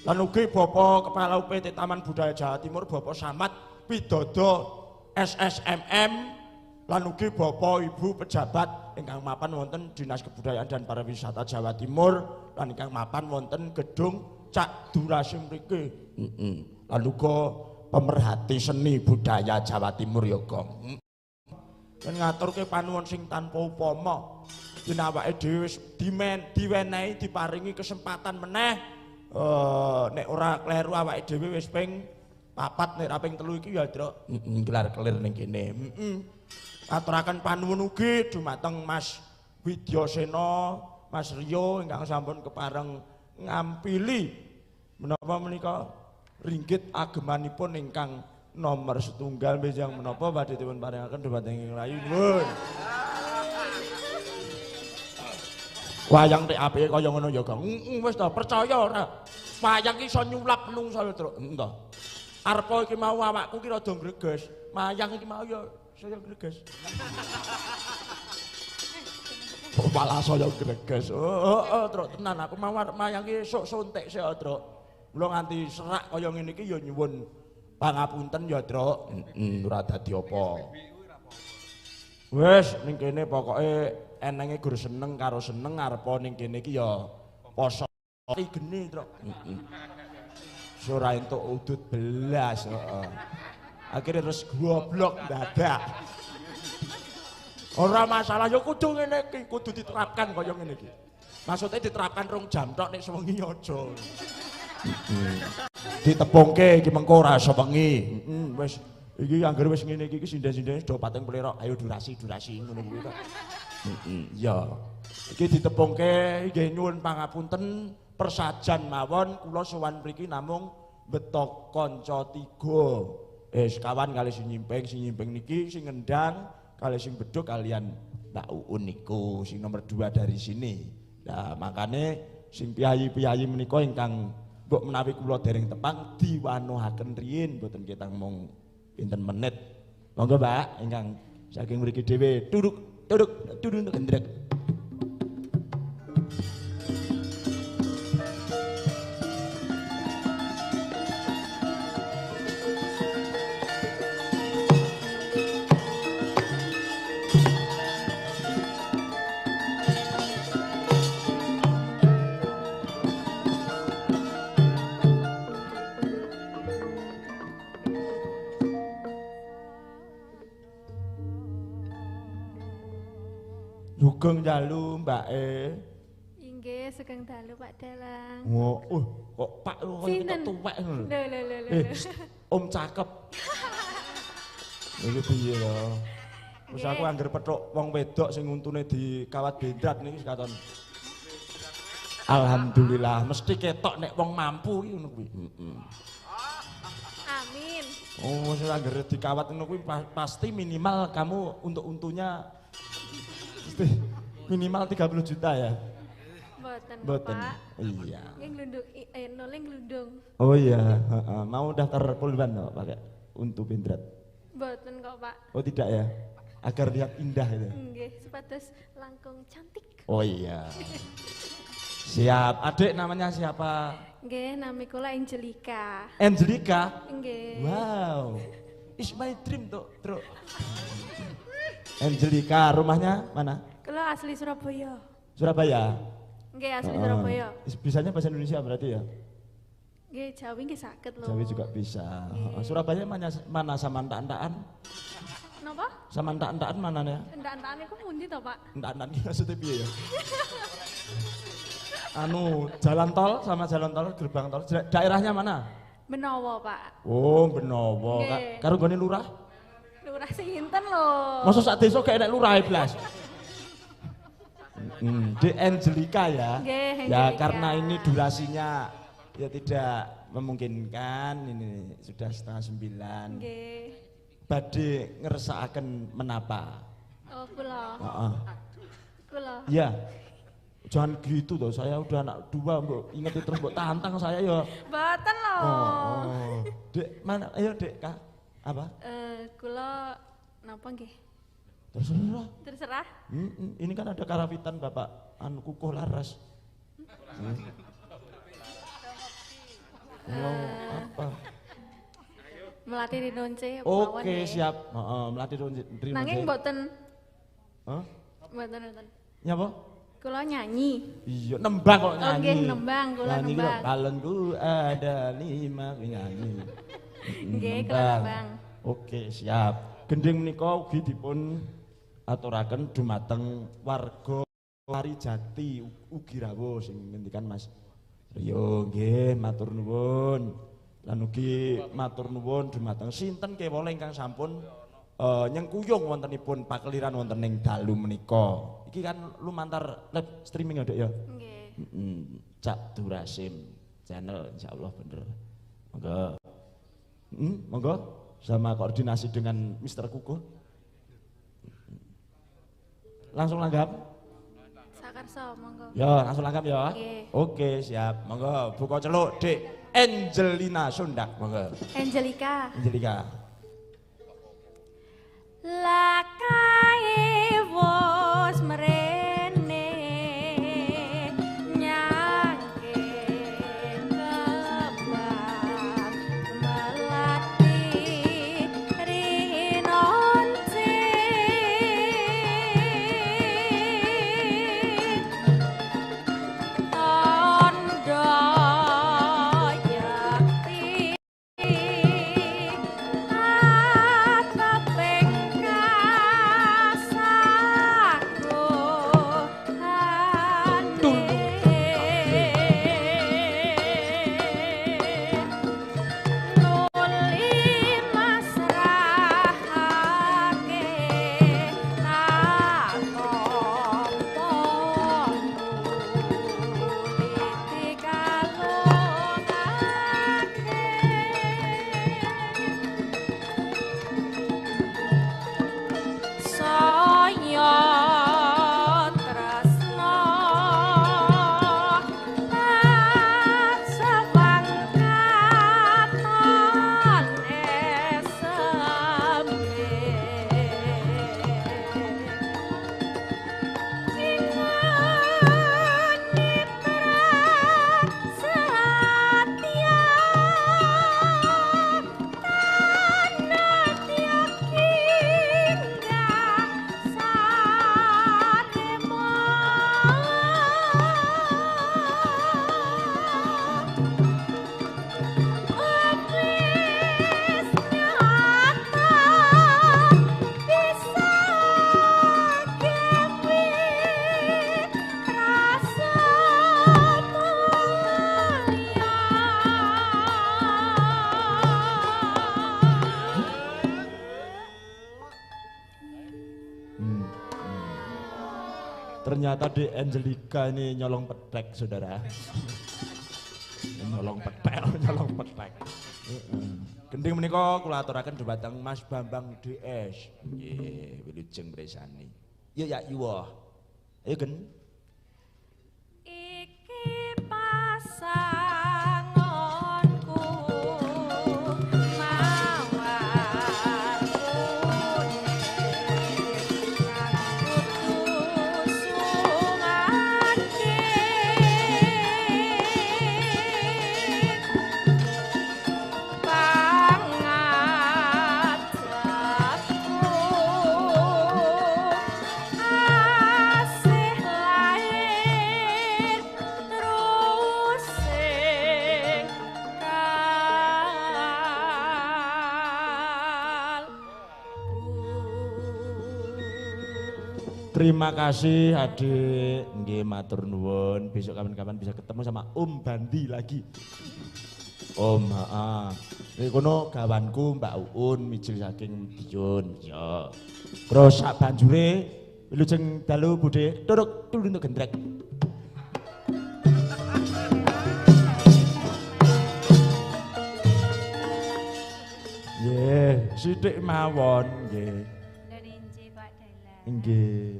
Lan ugi Bapak Kepala UPT Taman Budaya Jawa Timur Bapak Samad Widodo SSMM. Lan ugi Bapak Ibu pejabat ingkang mapan wonten Dinas Kebudayaan dan Pariwisata Jawa Timur lan ingkang mapan wonten gedung Cak Durasi mriki. Lan uga pemerhati seni budaya Jawa Timur ya, Gong. Lan ngaturke panuwun sing tanpa upama. Yen awake dhewe wis diwenehi diparingi kesempatan meneh nek ora kleru awake dhewe wis ping 4 nek ra ping 3 iki ya, Truk. Gelar-kelir ning kene. Aturaken panuwun ugi dumateng Mas Widyasena, Mas Rio ingkang sampun kepareng ngampili menapa menika ringgit agemanipun ingkang nomor setunggal benjang menapa badhe dipun paringaken dumateng ing rayu nuwun. Wayang tek apike kaya ngono ya, Gong. Wis to percaya ora. Wayang ki iso nyulap menungso lho, Truk. To. Arepa iki mau awakku ki rada ngreges. Wayang iki mau ya saya greges. Kok malah saya greges. Oh, Truk tenan aku mau arep mayang ki esuk suntik sik, Truk. Mula nganti serak kaya ngene iki ya nyuwun pangapunten ya, Truk. Ora dadi apa. Wis ning kene pokoke enenge gur seneng karo seneng arepa ning kene iki ya poso geni, Truk. Ora entuk udut belas, heeh. Akhirnya terus goblok dadak. Ora masalah ya kudu ngene iki, kudu diterapkan kaya ngene iki. Maksudnya diterapkan 2 jam tok nek sewengi aja. Ditepungke iki mengko ora sewengi. Wis iki anggere wis ngene iki sinden-sindene do pating plerok, ayo durasi-durasi ngono kuwi tok. Iya. Iki ditepungke nggih nyuwun pangapunten persajan mawon kula sowan mriki namung beto kanca 3. Sekawan kali sing nyimping niki sing ngendang kali sing beduk kalian Mbak Uun niku sing nomor 2 dari sini. Nah, makane sing piyayi-piyayi menika ingkang mbok menawi kula dereng tepang diwanuhaken riyin mboten ketang mung pinten menit. Monggo Mbak ingkang saking mriki dhewe tuduk tuduk tuduk gendrek. Sugeng dalu Mbak E. Inggih, sugeng dalu Pak Dalang. Oh, kok Pak kok tuwek ngono. Lho lho lho lho. Om cakep. Iki piye to? Wis aku angger petuk wong wedok sing untune di kawat bendrat niki katon. Alhamdulillah, mesti ketok nek wong mampu iki ngono kuwi. Heeh. Amin. Oh, sing anggere dikawat ngono kuwi pasti minimal kamu untuk untunya pasti minimal 30 juta ya. Mboten, Mboten. Pak. Iya. Nggih glundung, nole glundung. Oh iya, heeh. Mau daftar polwan no, pakai untu pindrat. Mboten kok, Pak. Oh tidak ya. Agar lihat indah itu. Nggih, supados langkung cantik. Oh iya. Siap. Adik namanya siapa? Nggih, nami kula Angelika. Angelika? Nggih. Wow. It's my dream tuh, Truk. Angelika, rumahnya mana? Kula asli Surabaya. Surabaya? Nggih, asli Surabaya. Bisanya bahasa Indonesia berarti ya? Nggih, Jawi nggih saged lho. Jawi juga bisa. Surabaya mana, mana sama entak-entakan? Napa? Sama entak-entakan mana ya? Entak-entakan iku pundi to, Pak? Entak-entakan iki maksudnya piye ya? Anu, jalan tol sama jalan tol, gerbang tol. Daerahnya mana? Benowo, Pak. Oh, Benowo. Karo nggone lurah? Lurah sinten lho? Masa sak desa gak enek lurah blas. Di Angelika ya. Nggih, Angelika. Ya, karena ini durasinya ya tidak memungkinkan, ini sudah 8:30. Nggih. Badhe ngersakaken menapa? Oh, kula. Heeh. Kula. Iya. Jangan gitu toh, saya udah anak dua, mbok ingetin terus mbok tantang saya ya. Mboten lho. Oh, oh. Dek, mana? Ayo Dek, Kak. Apa? Kula napa nggih? Terserah. Terserah. Ini kan ada karawitan Bapak anu Kukuh Laras. Oh, apa? Melati Rinonce. Oke, siap. Heeh, Melati Rinonce. Nanging mboten. Hah? Mboten mboten. Nyapa? Kula nyanyi. Iya, nembang kok nyanyi. Nggih, nembang, kula nembang. Balonku ada 5 nyanyi. Nggih, kula nembang. Oke, siap. Gending menika ugi dipun aturaken dumateng warga Karijati ugi rawuh sing ngendikan Mas Rio. Nggih, matur nuwun. Lan ugi matur nuwun dumateng sinten kewala ingkang sampun nyengkuyung wontenipun pakeliran wonten ing dalu menika. Iki kan lumantar live streaming ya, Dek ya? Nggih. Cak Durasim channel insyaallah bener. Monggo. Monggo sama koordinasi dengan Mr. Kukuh. Langsung langgam? Sakarso, monggo. Ya, langsung langgam ya. Nggih. Oke, siap. Monggo buka celuk, Dek Angelina Sundak, monggo. Angelika. Angelika. Lakae wos mrene nyangke kembang melati rinonce tondo yakti ateping Ternyata di Angelika ini nyolong petek, saudara. Nyolong petek, nyolong petek. Gending menika kula aturaken dhumateng Mas Bambang DS. Nggih, wilujeng mresani. Yo ya yuwa. Ayo Gen. Iki pasanganku mawar kuning kang kudu sumangke pangajakku asih lahir terus sing kalbu. Terima kasih adik, nggih matur nuwun. Besok kapan-kapan bisa ketemu sama Om Bandi lagi. Om, heeh. Iki kono gawanku Mbak Uun mijil saking Madiun. Ya. Terus sak banjure wilujeng dalu Bude turuk tulung gendrek. Nggih, sithik mawon nggih. Inci Pak Dalang. Nggih.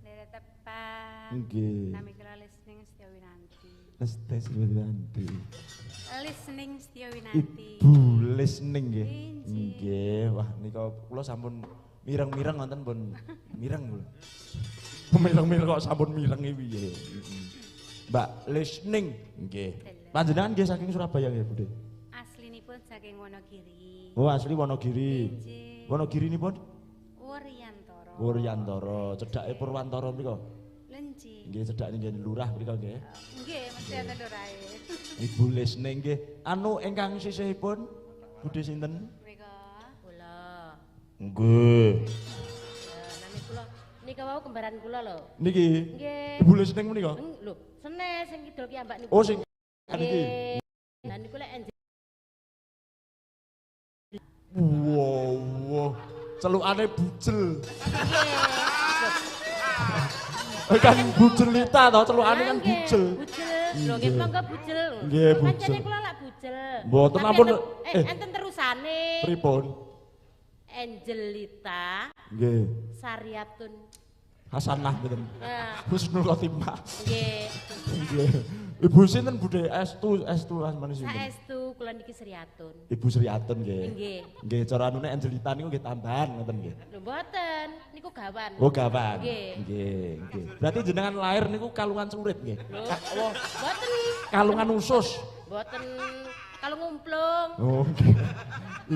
Lere tepat. Nggih. Nami kula listening Setyo Winanti. Lestari. Listening Setyo Winanti. Ibu listening nggih. Injih. Nggih, wah nika kula sampun mireng-mireng wonten pun mireng kula. Mireng-mireng kok sampun mireng iki piye. Mbak listening nggih. Panjenengan nggih saking Surabaya nggih, Bude. Aslinipun saking Wonogiri. Oh, asli Wonogiri. Injih. Wonogiri nipun Wuryantara. Wuryantara, cedhake Purwantara mriku. Lenji. Nggih, cedhake nggih lurah mriku nggih. Nggih, mesti enten lurahe. Ibu listening nggih. Anu ingkang sisihipun Bude sinten? Mriko. Kula. Nggih. Nami kula nika wau kembaran kula lho. Niki. Nggih. Ibu listening menika? Lho, senes sing kidul ki ambak niku. Oh, sing niki. Lah niku lek enjing Wow, wow. Celukane bujel. Kan bujelita to, celukane kan bujel. Bujel. Lho nggih monggo bujel. Nggih, bujel. Pancene kula lak bujel. Mboten ampun. Enten terusane. Pripun? Angelita. Nggih. Saryatun. Hasanah mboten. Husnul Khotimah. Nggih. Nggih. Ibu sinten Bude? Estu, estu asmane sinten? Saestu kula niki Sriatun. Ibu Sriatun nggih. Nggih. Nggih, cara anune Angelita niku nggih tambahan ngoten nggih. Lho mboten, niku gawan. Oh, gawan. Nggih. Nggih, nggih. Berarti jenengan lahir niku kalungan surit nggih. Lho, mboten. Kalungan usus. Mboten, kalung umplung. Oh, nggih.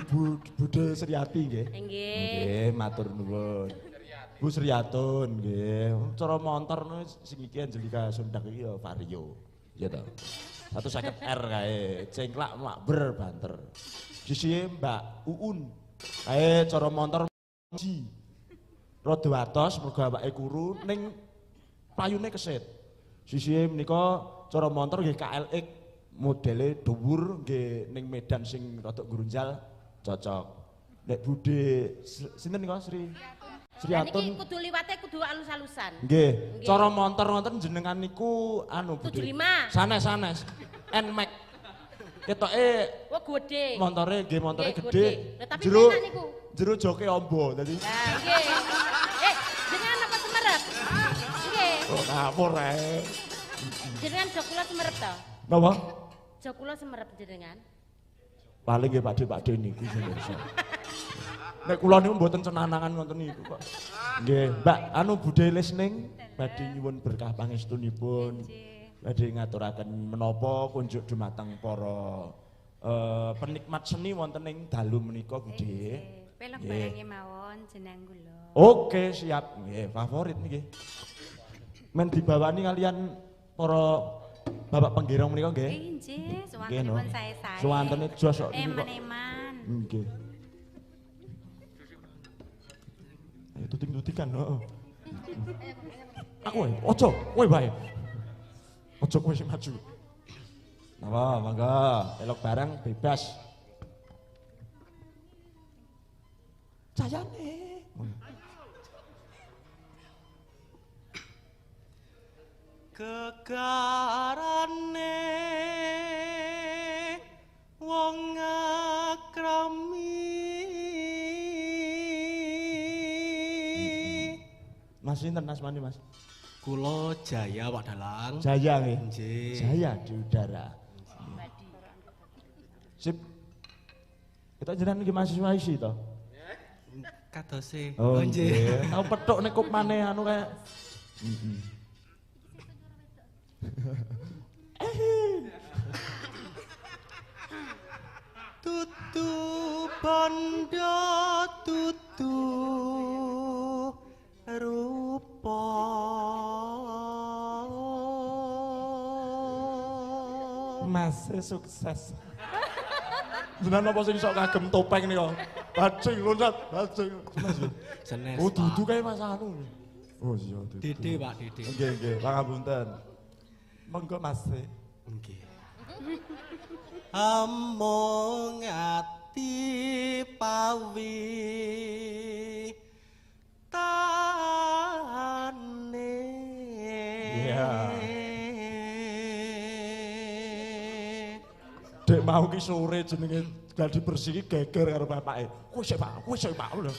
Ibu Bude Sriati nggih. Nggih. Nggih, matur nuwun. Bu Sriatun nggih. Cara montor sing iki Angelika Sondakh iki ya Vario. Ya toh. 150 R kae, cengklak makber banter. Sisihe Mbak Uun. Kae cara montor G. Rada atos mergo awake kuru ning payune kesit. Sisihe menika cara montor nggih KLX modele dhuwur nggih ning medan sing rada grunjal cocok. Nek Bude sinten nika Sri? Sriatun. Niki kudu liwate kudu alus-alusan. Nggih. Cara montor wonten jenengan niku anu Bude. 75. Sanes-sanes. Nmax. Ketoke wah gedhe. Montore nggih montore gedhe. Lah tapi enak niku. Jero joke ombo dadi. Lah nggih. Jenengan apa semerep? Nggih. Oh ngawur ae. Jenengan jok kula semerep to? Napa? Jok kula semerep jenengan. Paling nggih Pakde Pakde niku sing pirsa. Nek kula niku mboten cenanangan ngoten niku kok. Nggih, Mbak, anu Bude listening badhe nyuwun berkah pangestunipun. Badhe ngaturaken menapa kunjuk dumateng para penikmat seni wonten ing dalu menika Bude. Pelok barengi mawon jenang kula. Oke, siap. Nggih, favorit niki. Men dibawani kalian para bapak penggerong menika nggih. Nggih, suwantenipun sae-sae. Suwantene jos kok niku kok. Eman-eman. Nggih. Ayo tuting-tutikan, heeh. Aku wae, ojo, kowe wae. Ojo kowe sing maju. Napa, monggo, elok bareng bebas. Cayane. Gegarane wong akrami. Mas sinten asmane, Mas? Kula Jaya Pak Dalang. Jaya nggih. Nggih. Jaya di udara. Sip. Kita jenengan nggih mahasiswa isi to? Kadose. Oh nggih. Tau petuk nek kopmane anu kayak. Tutu bondo tutu rupa. Mas sukses. Jenengan apa sing sok kagem topeng nika? Bajing loncat, bajing. Mas. Senes. Oh dudu kae Mas anu. Oh iya dudu. Dede Pak Dede. Nggih nggih, pangapunten. Monggo Mas. Nggih. Amung ati pawi tane. Iya. Dek mau ki sore jenenge gladi bersih ki geger karo bapake. Kowe sik Pak, kowe sik Pak lho.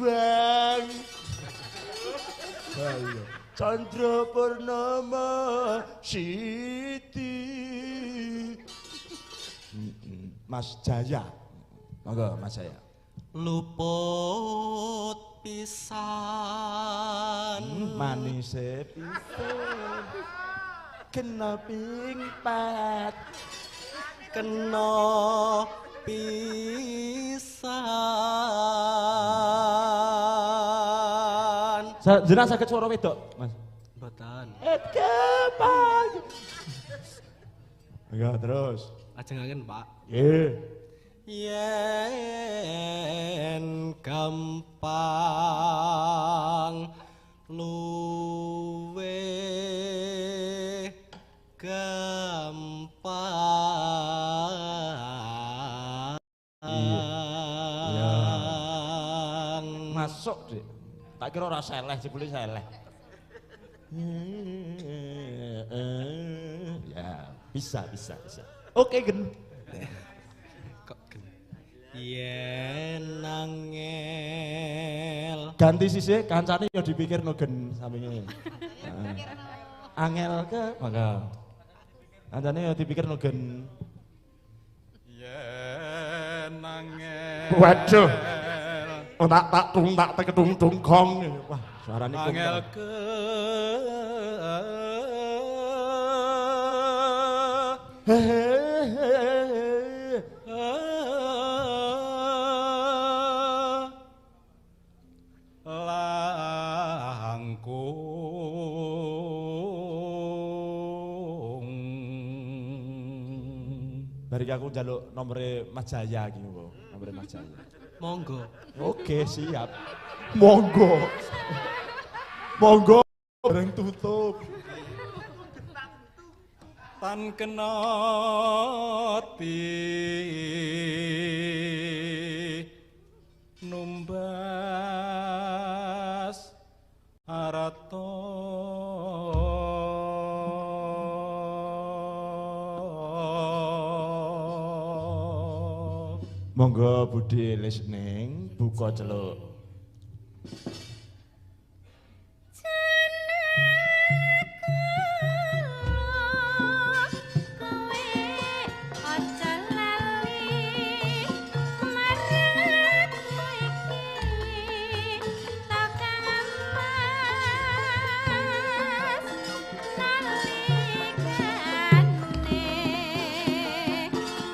Bang. Ayo. Candra Purnama Siti. Mas Jaya. Monggo Mas Jaya. Luput pisan. Manise pisan. Kena ping pat. Kena pisan. Jenengan saged swara wedok, Mas? Mboten. Kapan? Enggak terus. Ajengaken, Pak. Nggih. Yen gampang luwe gampang. Iya. Masuk, Dik. Tak kira ora seleh, jebule seleh. Ya, bisa, bisa, bisa. Oke, Gen. Kok gen. Yen angel. Ganti sisih, kancane ya dipikirno gen sampinge. Angel ke, mangga. Kancane ya dipikirno gen. Yen angel. Waduh. Oh, tak tak tung tak teketung tung kong. Wah, suarane angel ke. Langkung. Bari aku njaluk nomere Mas Jaya iki monggo, nomere Mas Jaya. Monggo. Oke, siap. Monggo. Monggo bareng tutup. Tan kena ti numbas arata. Monggo Budi listening buka celuk.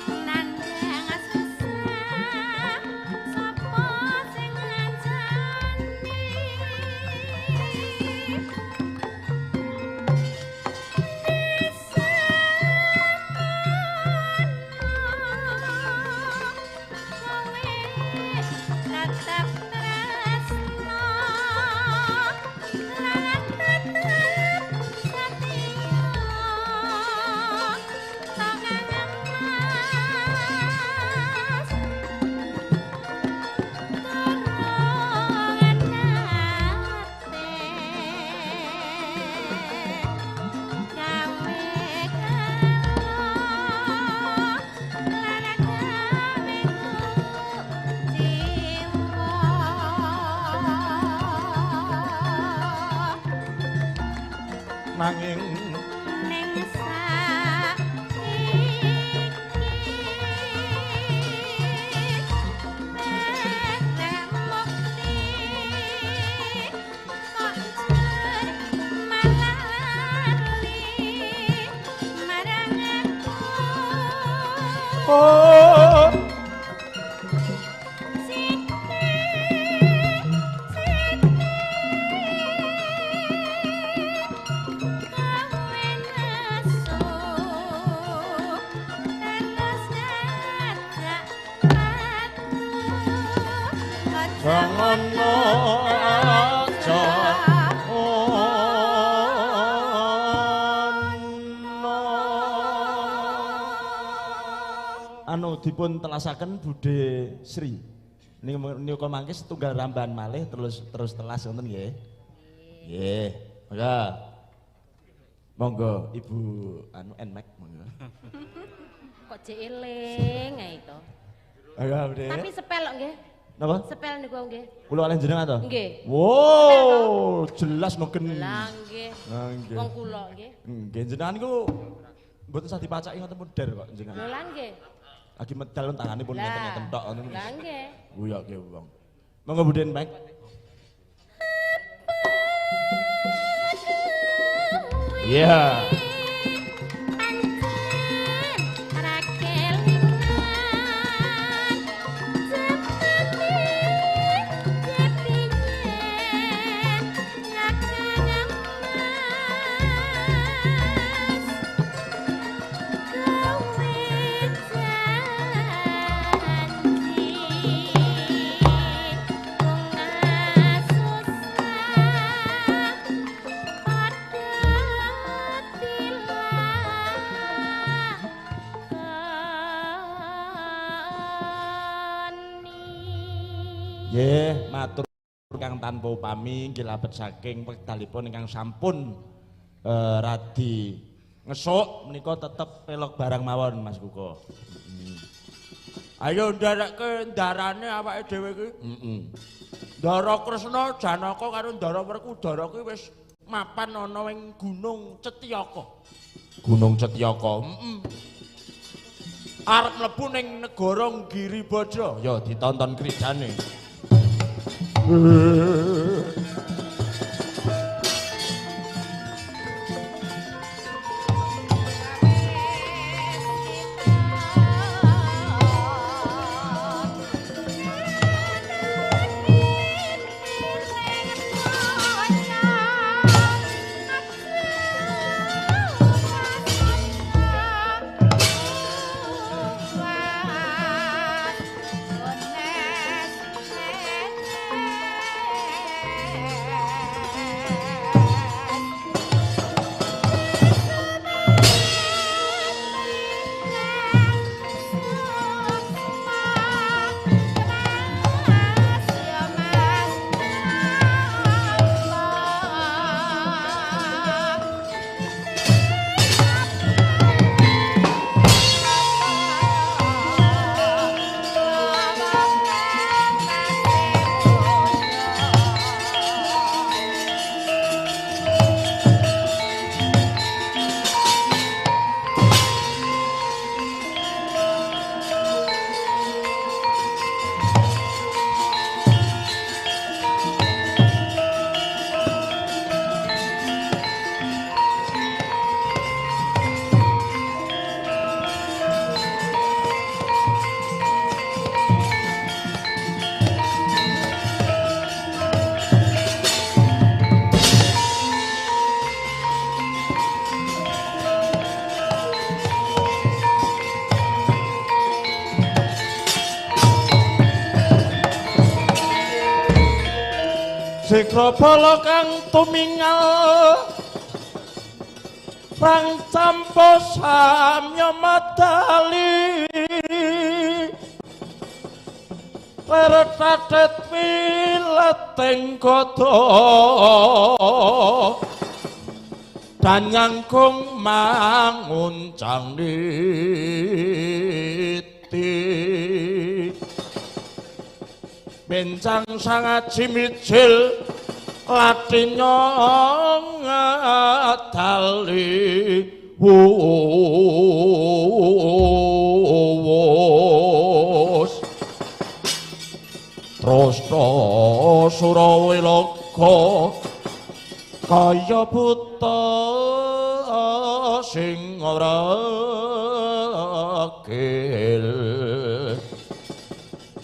Nandang susah sapa sing Nanging ning saiki barang mukti kok jen malah lali marang aku. Oh jangan aja ono. Anu dipun telasaken Bude Sri. Niku mangke setunggal rambahan malih terus terus telas ngoten nggih. Nggih. Monggo. Monggo Ibu anu Nmax monggo. Kok jek eling ae to. Ayo Bude. Tapi sepel kok nggih. Napa? Sepel niku nggih. Kula kalih jenengan to? Nggih. Wow, jelas nogen. Lah nggih. Nggih. Wong kula nggih. Nggih jenengan niku mboten usah dipacaki ngoten pun der kok jenengan. Lho lah nggih. Lagi medal tangane pun ngeten-ngeten tok ngoten. Lah nggih. Guyoke wong. Monggo Bude Nmax. Iya. Nggih, matur kang tanpa upami nggih labet saking wekdalipun ingkang sampun radi ngesuk menika tetep pelok barang mawon Mas Kuko. Ayo nderekke ndarane awake dhewe iki. Heeh. Ndara Kresna Janaka karo Ndara Werkudara kuwi wis mapan ana ing Gunung Cetyaka. Gunung Cetyaka. Heeh. Arep mlebu ning negara Giribajra. Ya ditonton kridane. Sikrabala kang tumingal prang campa samya madali Leretatet wileting gada danyangkung manguncang niti bencang sangaji mijil latinya ngadani kali wus Trasta Surawilaka kaya buta sing ora kil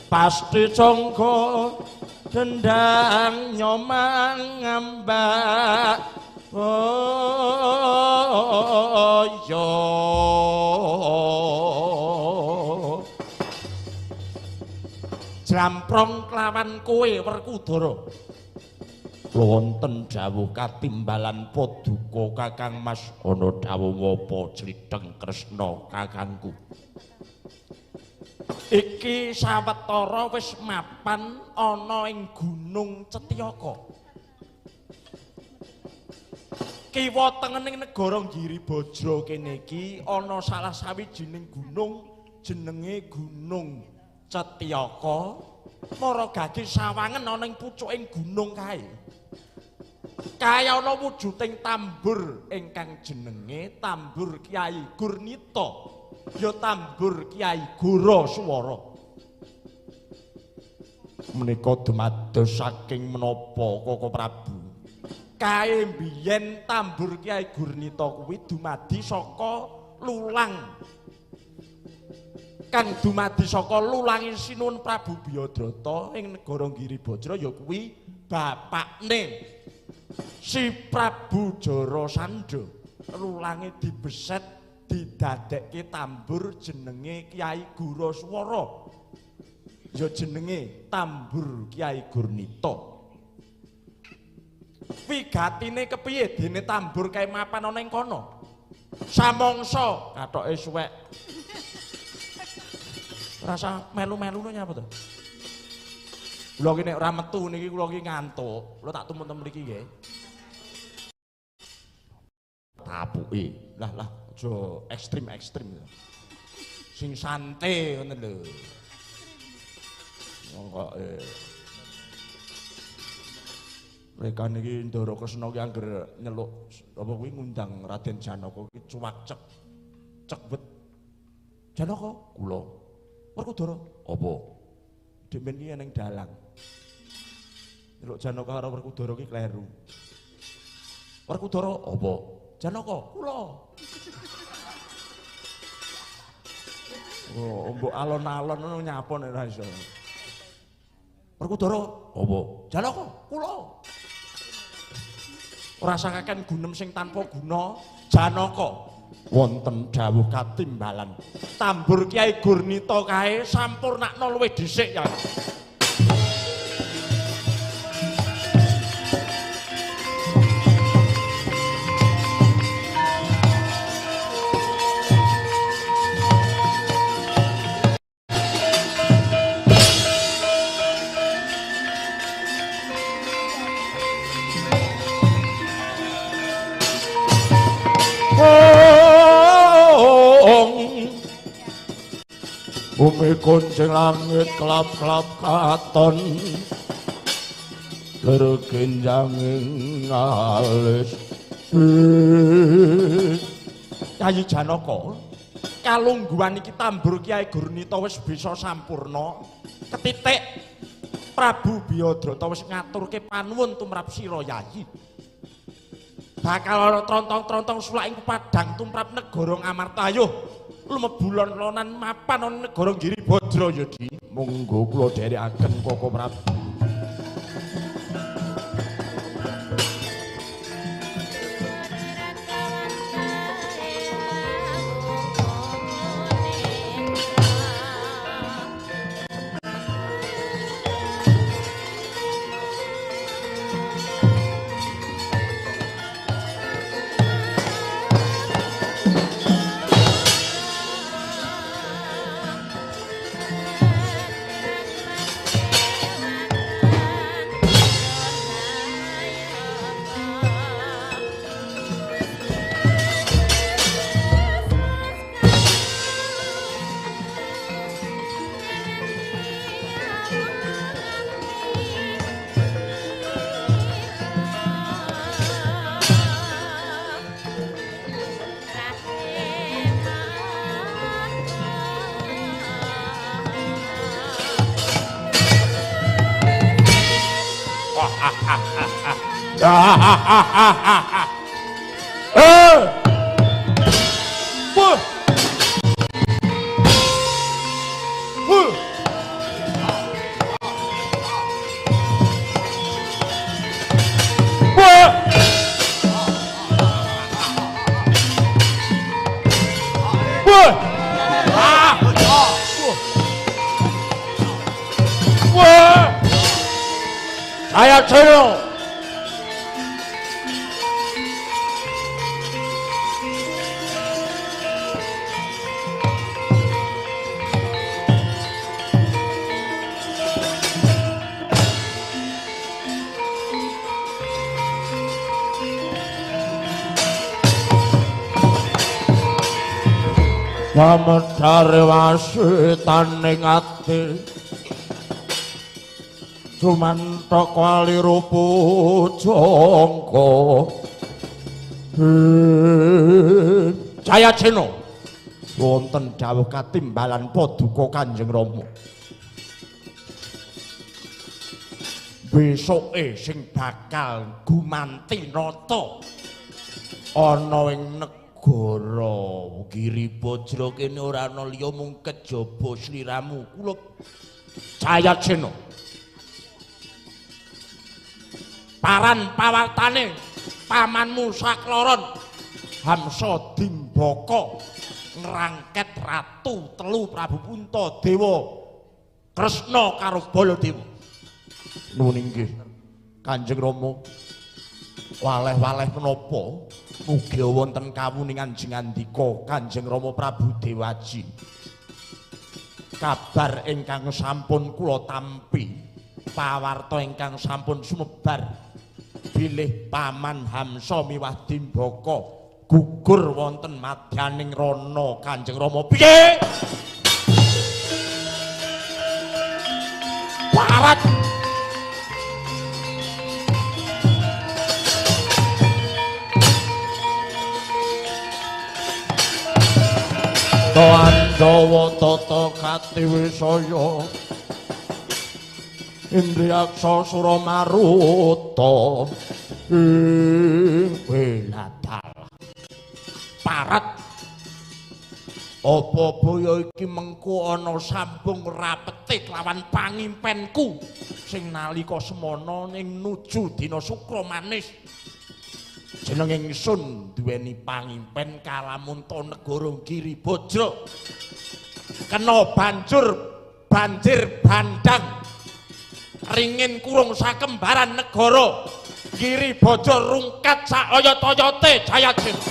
pasti congko dendang nyomang ngambak boyo jlamprong kelawan kowe Werkudara. Wonten dawuh katimbalan paduka Kakang Mas ana dawuh apa Jlitheng Kresna kakangku. Iki sawetara wis mapan ana ing Gunung Cetyaka. Kiwa tengening negara Giribajra kene iki ana salah sawijining gunung jenenge Gunung Cetyaka. Mara gage sawangen ana ing pucuking gunung kae. Kaya ana wujuding tambur ingkang jenenge Tambur Kyai Gurnita, ya Tambur Kyai Gora Suwara. Menika dumados saking menapa Koko Prabu? Kae mbiyen Tambur Kyai Gurnita kuwi dumadi saka lulang. Kang dumadi saka lulange Sinuwun Prabu Biyadrata ing negara Giribajra ya kuwi bapakne si Prabu Jarasandha. Lulange dibeset didadekke tambur jenenge Kyai Gora Swara, ya jenenge Tambur Kyai Gurnita. Wigatine kepiye dene tambur kae mapan ana ing kono? Samangsa kathoke suwek. Rasa melu-melu nyapa to? Kula ki nek ora metu niki kula ki ngantuk. Kula tak tumut mriki nggih. Tapuke. Lah lah aja ekstrim-ekstrim. Sing santai ngono lho. Wong kok mereka niki Ndara Kresna ki angger nyeluk apa kuwi ngundang Raden Janaka ki cuwak cek cekbet. Janaka kula. Werkudara apa? Dhemen ki eneng dalang. Nyeluk Janaka karo Werkudara ki kleru. Werkudara apa? Janaka kula. Oh, mbok alon-alon ngono nyapa nek ora iso. Werkudara apa? Janaka kula. Ora sakaken gunem sing tanpa guna Janaka. Wonten dawuh katimbalan Tambur Kyai Gurnita kae sampurnakno luwih dhisik ya. Bumi kuncing langit kelap-kelap katon gergenjanging alis. Kyai Janaka, kalungguhan iki Tambur Kyai Gurnita wis bisa sampurna. Ketitik Prabu Biyadrata wis ngaturke panuwun tumrap sira Yayi. Bakal ana trontong-trontong sulak ing padhang tumrap negara Ngamarta. Ayo lumebu lon-lonan mapan ana negara Giribajra ya Di. Monggo kula dherekaken Koko Prabu. Wah. Wah. Wah. Wah. Ah. Wah. Saya celo. Pamedare wasitaning ati jumanthok waliru pujangga. Jayacena wonten dawuh katimbalan paduka Kanjeng Rama. Besoke sing bakal gumanti nata ana ing negara Giribajra kene ora ana liya mung kejaba sliramu kula Jayacena. Paran pawartane pamanmu sakloron Hamsa Dimbaka ngrangket ratu telu Prabu Puntadewa Kresna karo Baladewa. Nuwun inggih Kanjeng Rama. Waleh-waleh menapa mugi wonten kawuningan jingandika Kanjeng Rama Prabu Dewaji. Kabar ingkang sampun kula tampi, pawarta ingkang sampun sumebar bilih paman Hamsa miwah Dimbaka gugur wonten madyaning rana Kanjeng Rama. Piye? Parat. Andawa tata katiwisaya Indriyaksa Suramaruta weladal parat. Apa boyo iki mengko ana sambung rapete kelawan pangimpenku sing nalika semana ning nuju dina Sukra manis. Jeneng ingsun duweni pangimpen kalamunta negara Giribajra kena banjur banjir bandang ringin kurung sakembaran negara Giribajra rungkat sak oyot-oyote Jayacena.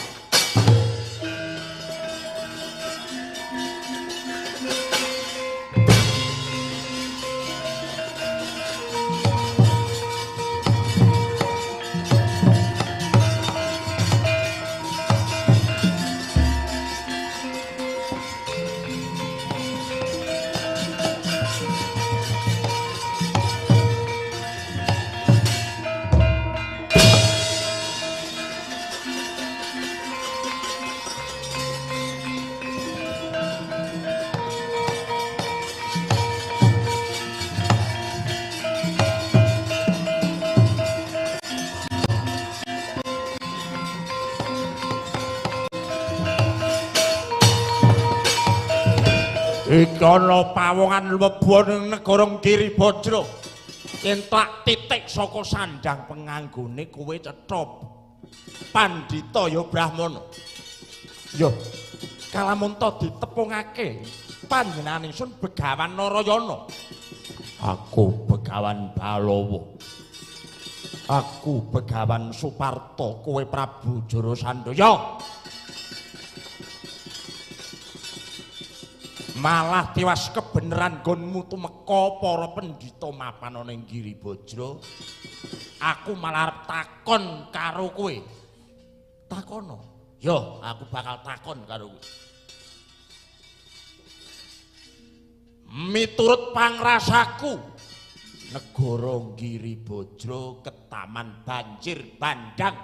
Iki ana pawongan mlebu ning negara Giribajra. Yen tak titik saka sandang penganggone kowe cetha pandhita ya Brahmana. Ya kalamunta ditepungake panjenengan ingsun Begawan Narayana. Aku Begawan Balawa. Aku Begawan Suparta, kowe Prabu Jarasandha. Malah tiwas kebeneran nggonmu tumeka para pendhita mapan ana ing Giribajra. Aku malah arep takon karo kowe. Takono. Ya, aku bakal takon karo kowe. Miturut pangrasaku, negara Giribajra ketaman banjir bandang.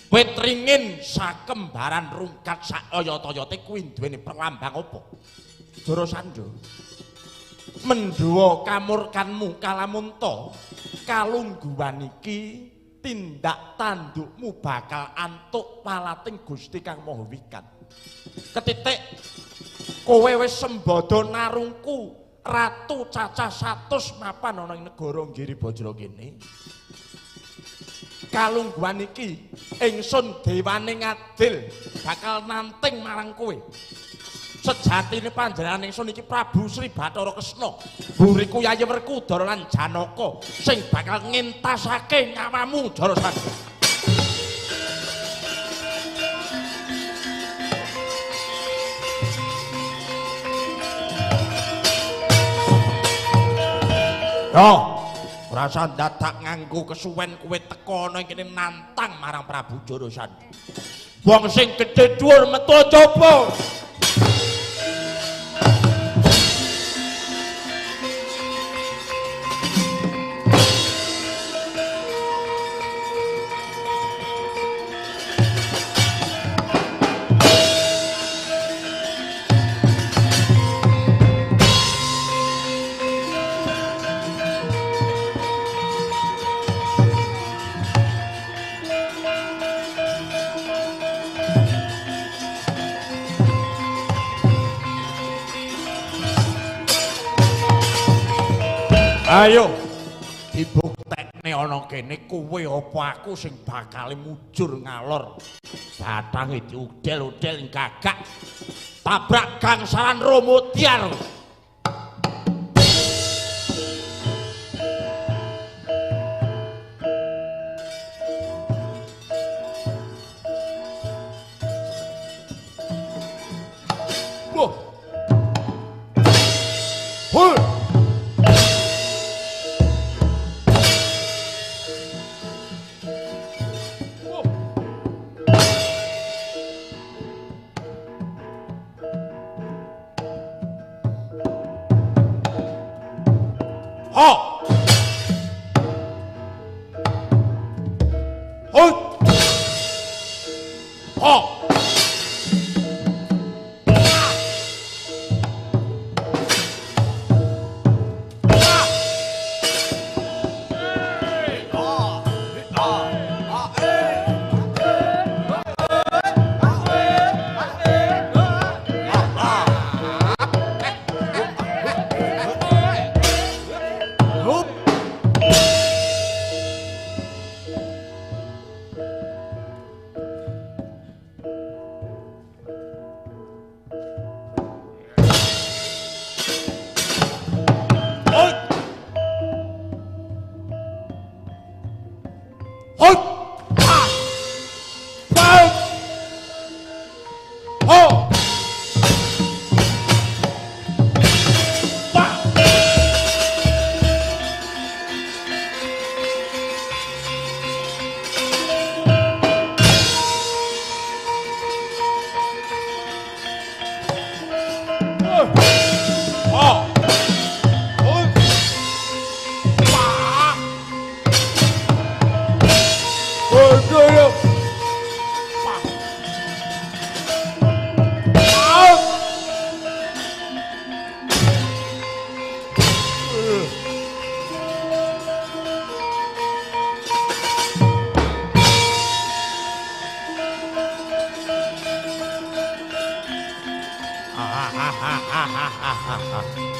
Wit ringin sakembaran rungkat sak oyot-oyote kuwi duweni perlambang apa? Jarasandha. Mendhuwa kamurkanmu kalamunta, kalungguhan iki tindak tandukmu bakal antuk palating Gusti Kang Maha Wikat. Ketitik kowe wis sembada narungku ratu cacah 100 mapan ana ing negara Giribajra kene. Kalungguhan iki ingsun dewane ngadil bakal nanting marang kowe. Sejatine panjenengan ingsun iki Prabu Sri Bathara Kresna, mburiku Yayi Werkudara lan Janaka sing bakal ngentasake nyawamu Jarasandha. Yo, ora usah dadak nganggo kesuwen kowe teka ana kene nantang marang Prabu Jarasandha. Wong sing gedhe dhuwur metu coba. Ayo dibuktekne ana kene kowe apa aku sing bakal mujur ngalor. Bathange diudel-udel gagak tabrak gangsaran Romo Tiar. Wah. Hul.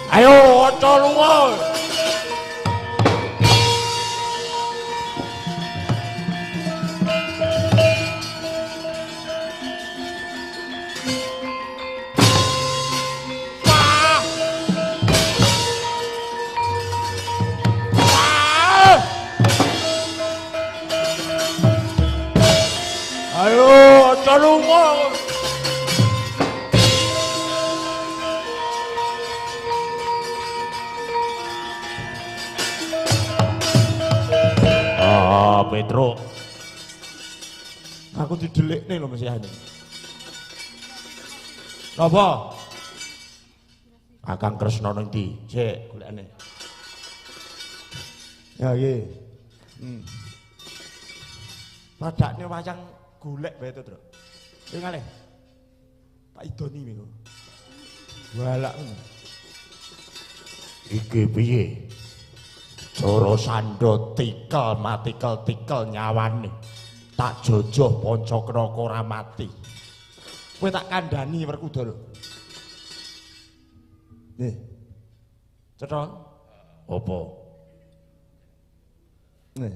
Ayo aja lunga. Ayo aja lunga. Ah, Petro. Aku didelikne lho Mas Yahne. Napa? Kakang Kresna nang ndi? Sik, golekane. Ya iki. Padakne wayang golek wae to, Truk. Sing kalih. Tak idoni niku. Walak ngono. Iki piye? Jarasandha tikel matikel tikel nyawane. Tak jojoh Pancaknaka ora mati. Kowe tak kandhani Werkudara. Nih. Cetha? Apa? Nih.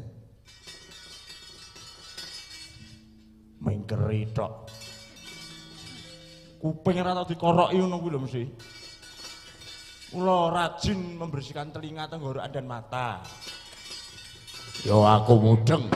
Mengkeri tok. Kuping ora tau dikoroki ngono kuwi lho mesti. Kula rajin membersihkan telinga, tenggorokan dan mata. Yo aku mudeng.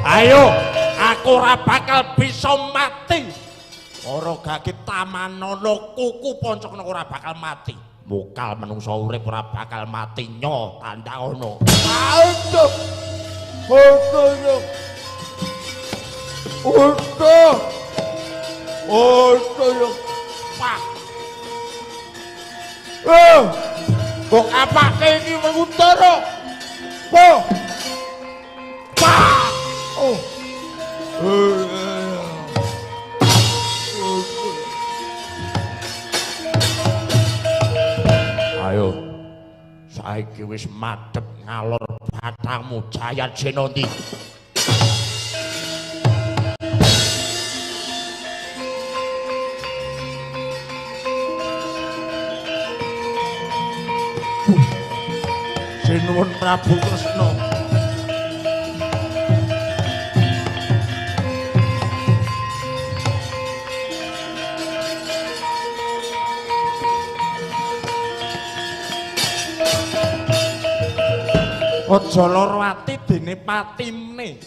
Ayo, aku ora bakal bisa mati. Ora gage tamanana kuku Pancaknaka ora bakal mati. Mokal menungsa urip ora bakal mati nyo tandha ono. Aduh. Aduh. Aduh. Aduh. Pak. Kok apake iki Werkudara? Po. Pak. Oh. Ayo, saiki wis madhep ngalor batangmu Jayatsena ndi? Sinuwun Prabu Kresna. Aja lara ati dene patimne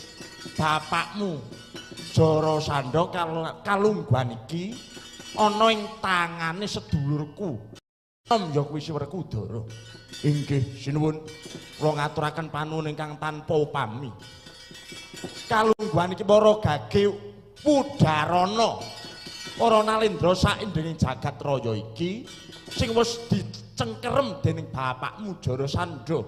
bapakmu Jarasandha kalungguhan iki ana ing tangane sedulurku. Nom ya kuwi si Werkudara. Inggih sinuwun, kula ngaturaken panuwun ingkang tanpa upami. Kalungguhan iki para gage pudharana para nalendra saindenging jagat raya iki sing wis dicengkerem dening bapakmu Jarasandha.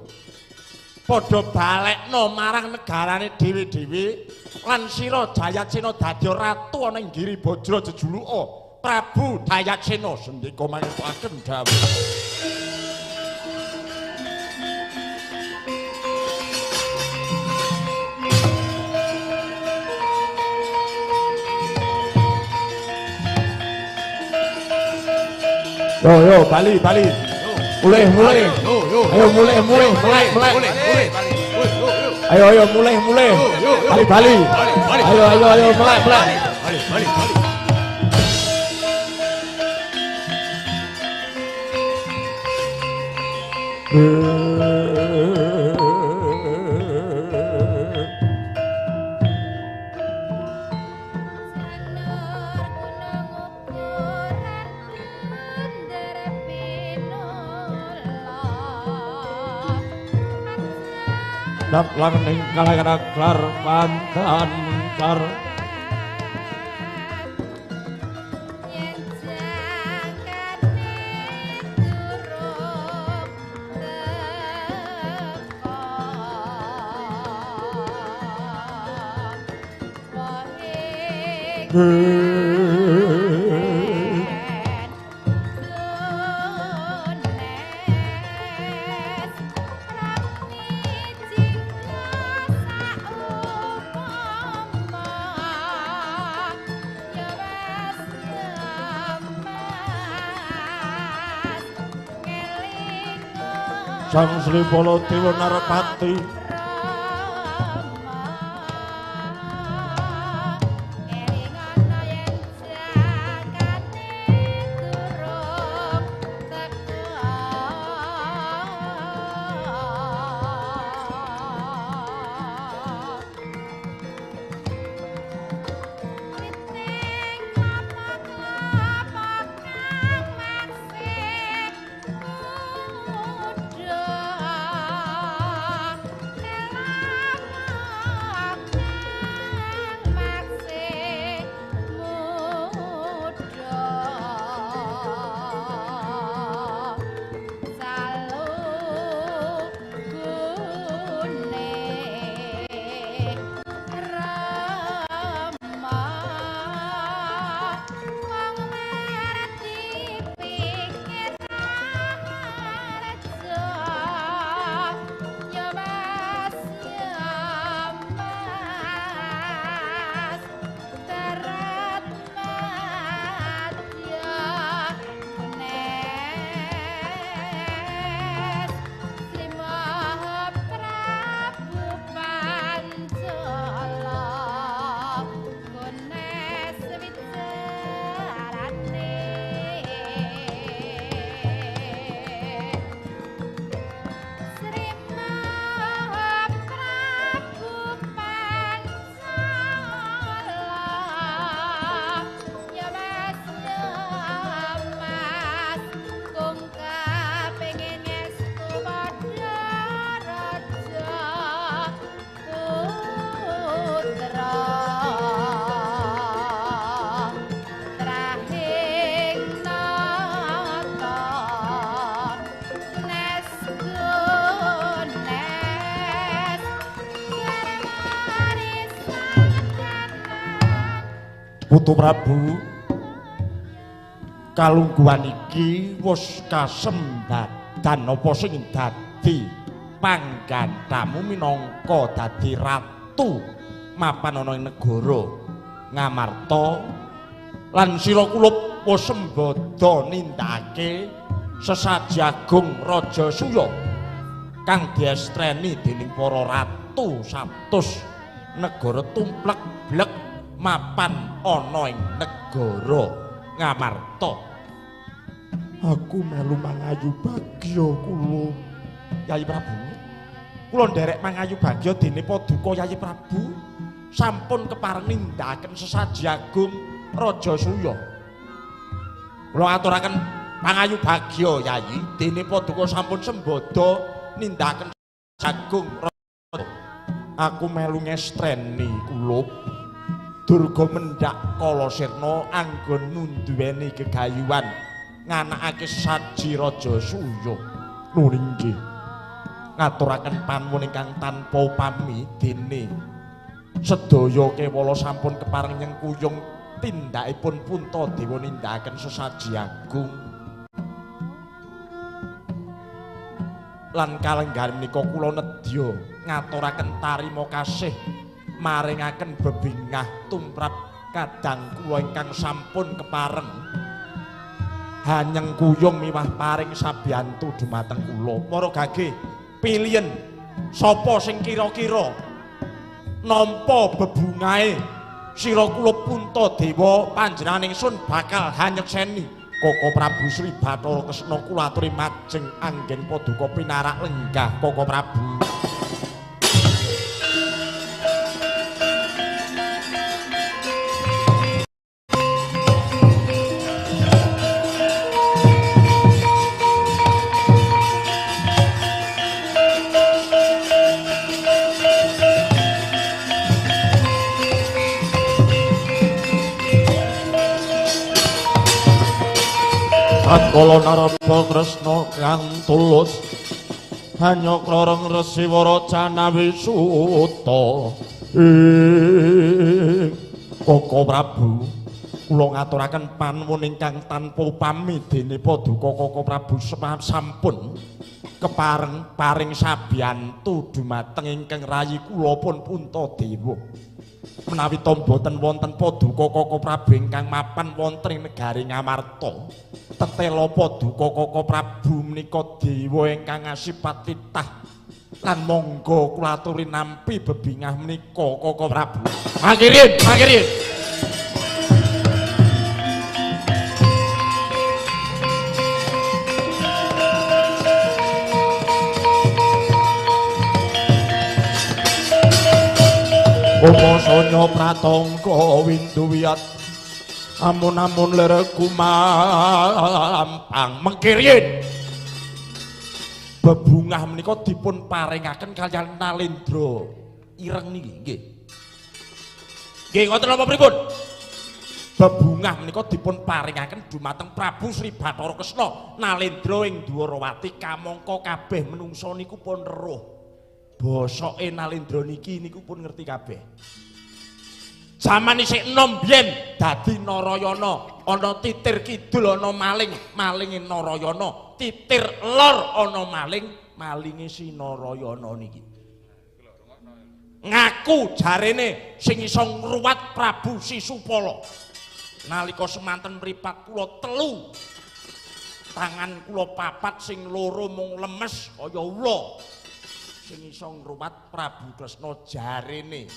Padha balekno marang negarane dhewe-dhewe lan sira Jayatsena dadi ratu ana ing Giribajra jejuluka Prabu Dayatsena sendika mangetuaken dawuh. Yo yo bali bali. Mulih mulih. Ayo mulih mulih melek melek. Ayo ayo mulih mulih. Bali bali. Ayo ayo ayo melek melek. Bali bali bali. Daplang ning kalakara klar pantan car yen jangkane durung teko wae. Sang Sri Baladewa Narapati Putu Prabu, kalungguhan iki wis kasembadan apa sing dadi panggantamu minangka dadi ratu mapan ana ing negara Ngamarta lan sira kulup wis sembada nindakake sesaji agung Raja Suya kang diestreni dening para ratu 100 negara tumplek blek mapan ana ing negara Ngamarta. Aku melu mangayu bagya kula Yayi Prabu. Kula nderek mangayu bagya dene paduka Yayi Prabu sampun kepareng nindakaken sesaji agung Raja Suya. Kula aturaken pangayu bagya Yayi dene paduka sampun sembada nindakaken agung Raja. Aku melu ngestreni kula Durga mendhak kala sirna anggonmu nduweni gegayuhan nganakake saji Raja Suya. Nuwun inggih. Ngaturaken panuwun ingkang tanpa upami dene sedaya kewala sampun kepareng nyengkuyung tindakipun Puntadewa nindakaken sesaji agung. Lan kalenggahan menika kula nedya ngaturaken tarima kasih maringaken bebingah tumrap kadang kula ingkang sampun kepareng hanyengkuyung miwah paring sabiyantu dumateng kula. Para gage pilihen sapa sing kira-kira nampa bebungahe sira kula Puntadewa panjenengan ingsun bakal hanyekseni. Koko Prabu Sri Bathara Kresna kula aturi majeng anggen paduka pinarak lenggah Koko Prabu. Tatkala narada Kresna kang tulus hanya krorong resi Waracana wisuta. Koko Prabu, kula ngaturaken panuwun ingkang tanpa upami dene paduka Koko Prabu sampun kepareng paring sabiyantu dumateng ingkang rayi kula pun Puntadewa. Menawi ta mboten wonten paduka Koko Prabu ingkang mapan wonten ing negari Ngamarta, tetela paduka Koko Prabu menika dewa ingkang asipat titah lan monggo kula aturi nampi bebingah menika Koko Prabu. Mangkirin, mangkirin. Umasanya pratangga windu wiyat amun-amun lir kumampang mengkirin. Bebungah menika dipun paringaken kaliyan Nalendra ireng niki nggih. Nggih ngoten napa pripun? Bebungah menika dipun paringaken dumateng Prabu Sri Bathara Kresna Nalendra ing Dwarawati kamangka kabeh menungsa niku pun weruh. Bosoke Nalendra niki niku pun ngerti kabeh. Jaman isih enom biyen dadi Narayana, ana titir kidul ana maling, malinge Narayana, titir lor ana maling, malinge si Narayana niki. Ngaku jarene sing iso ngruwat Prabu Sisupala. Nalika semanten mripat kula telu, tangan kula papat sing loro mung lemes kaya ula. Sing iso ngruwat Prabu Kresna jarene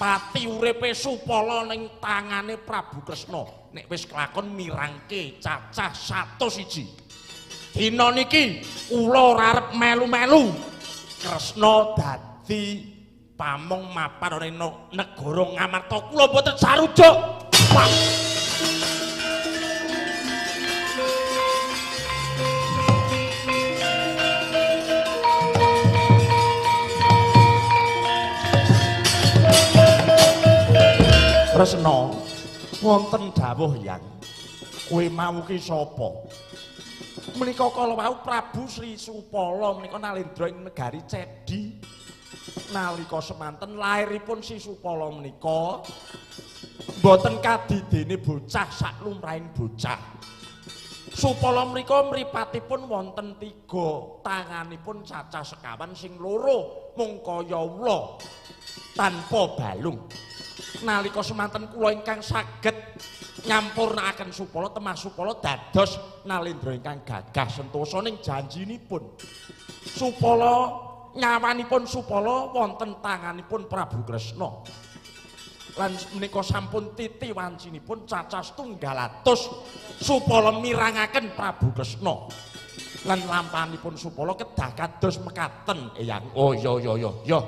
pati uripe Supala ning tangane Prabu Kresna nek wis kelakon mirangke cacah 101. Dina niki kula ora arep melu-melu Kresna dadi pamong mapan ana ing negara Ngamarta kula mboten sarujuk. Kresna wonten dawuh Yang, kowe mau ki sapa? Menika kala wau Prabu Sri Supala menika nalendra ing negari Cedi. Nalika semanten lairipun Sisupala menika Mboten kadidene bocah sak lumrahing bocah. Supala mriku mripatipun wonten 3, tanganipun cacah sekawan sing loro mung kaya ula tanpa balung. Nalika semanten kula ingkang saged nyampurnakaken Supala, temah Supala dados nalendra ingkang gagah sentosa ning janjinipun. Supala nyawanipun Supala wonten tanganipun Prabu Kresna. Lan menika sampun titi wancinipun cacah 700 Supala mirangaken Prabu Kresna. Lan lampahanipun Supala kedah kados mekaten, Eyang. Oh iya iya iya iya.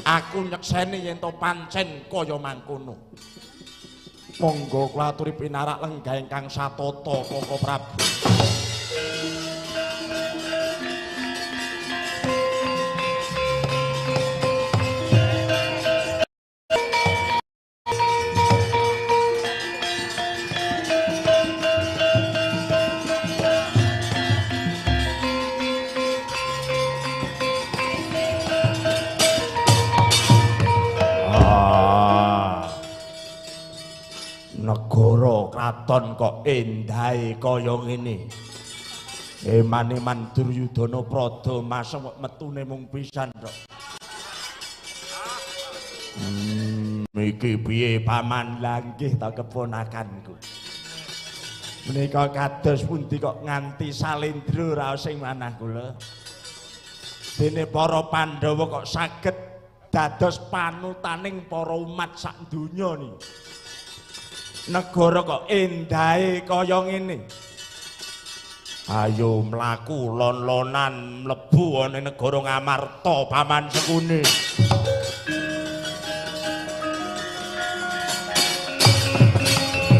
Aku nyekseni yen to pancen kaya mangkono. Monggo kula aturi pinarak lenggah ingkang satata Koko Prabu. Negara kraton kok endahe kaya ngene. Eman-eman Duryudana Prada masuk kok metune mung pisan tok. Iki piye paman? Lah nggih ta keponakanku. Menika kados pundi kok nganti salendra raos ing manah kula. Dene para Pandhawa kok saged dados panutaning para umat sak donya niki. Negara kok endahe kaya ngene. Ayo mlaku lon-lonan mlebu ana negara Ngamarta paman Sengkuni.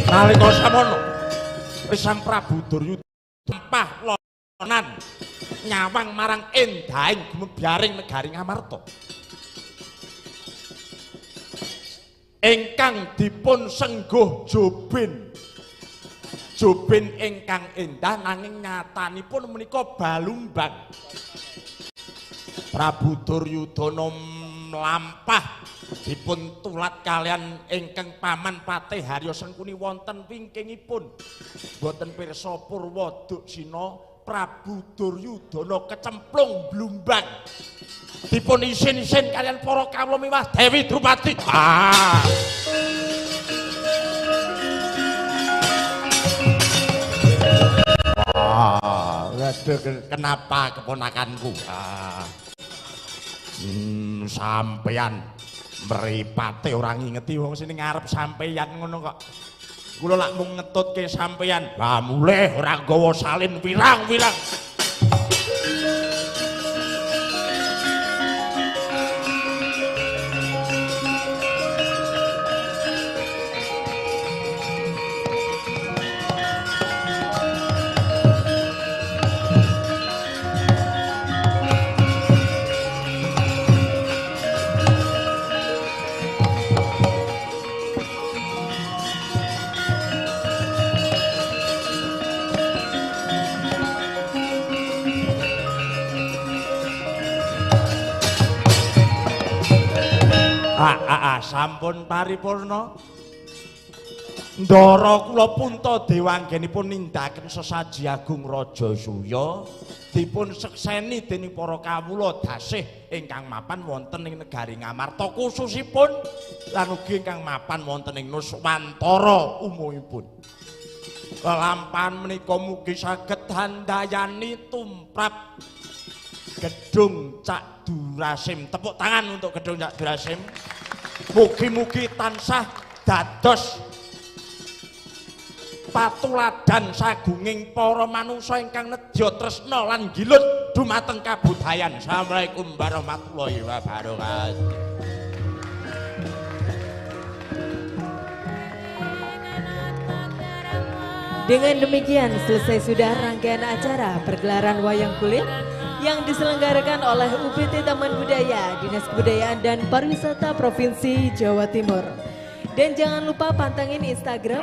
Nalika samono wis Sang Prabu Duryudana tempah lonan nyawang marang endahing gumebyaring negari Ngamarta. Ingkang dipun sengguh jobin. Jobin ingkang endah nanging nyatanipun menika balumbang. Prabu Duryudana mlampah dipun tulat kalian ingkang paman Patih Harya Sengkuni wonten wingkingipun. Boten pirsa purwa duksina Prabu Duryudana kecemplung blumbang. Dipun isin-isin kalian para kawula miwah Dewi Drupadi. Ah. Ah, waduh, kenapa keponakanku? Ah. Sampeyan mripate ora ngingeti wong sing ngarep sampeyan ngono kok. Kula lak mung ngetutke sampeyan. Lah mulih ora nggawa salin wirang-wirang. Sampun paripurna. Ndara kula Puntadewa anggenipun nindakaken sesaji agung Raja Suya dipun sekseni dening para kawula dasih ingkang mapan wonten ing negari Ngamarta khususipun lan ugi ingkang mapan wonten ing Nuswantara umumipun. Lelampahan menika mugi saged handayani tumrap Gedung Cak Durasim. Tepuk tangan untuk Gedung Cak Durasim. Mugi-mugi tansah dados patuladan sagunging para manungsa ingkang nedya tresna lan gilut dumateng kabudayan. Assalamualaikum warahmatullahi wabarakatuh. Dengan demikian selesai sudah rangkaian acara pergelaran wayang kulit yang diselenggarakan oleh UPT Taman Budaya, Dinas Kebudayaan dan Pariwisata Provinsi Jawa Timur. Dan jangan lupa pantengin Instagram.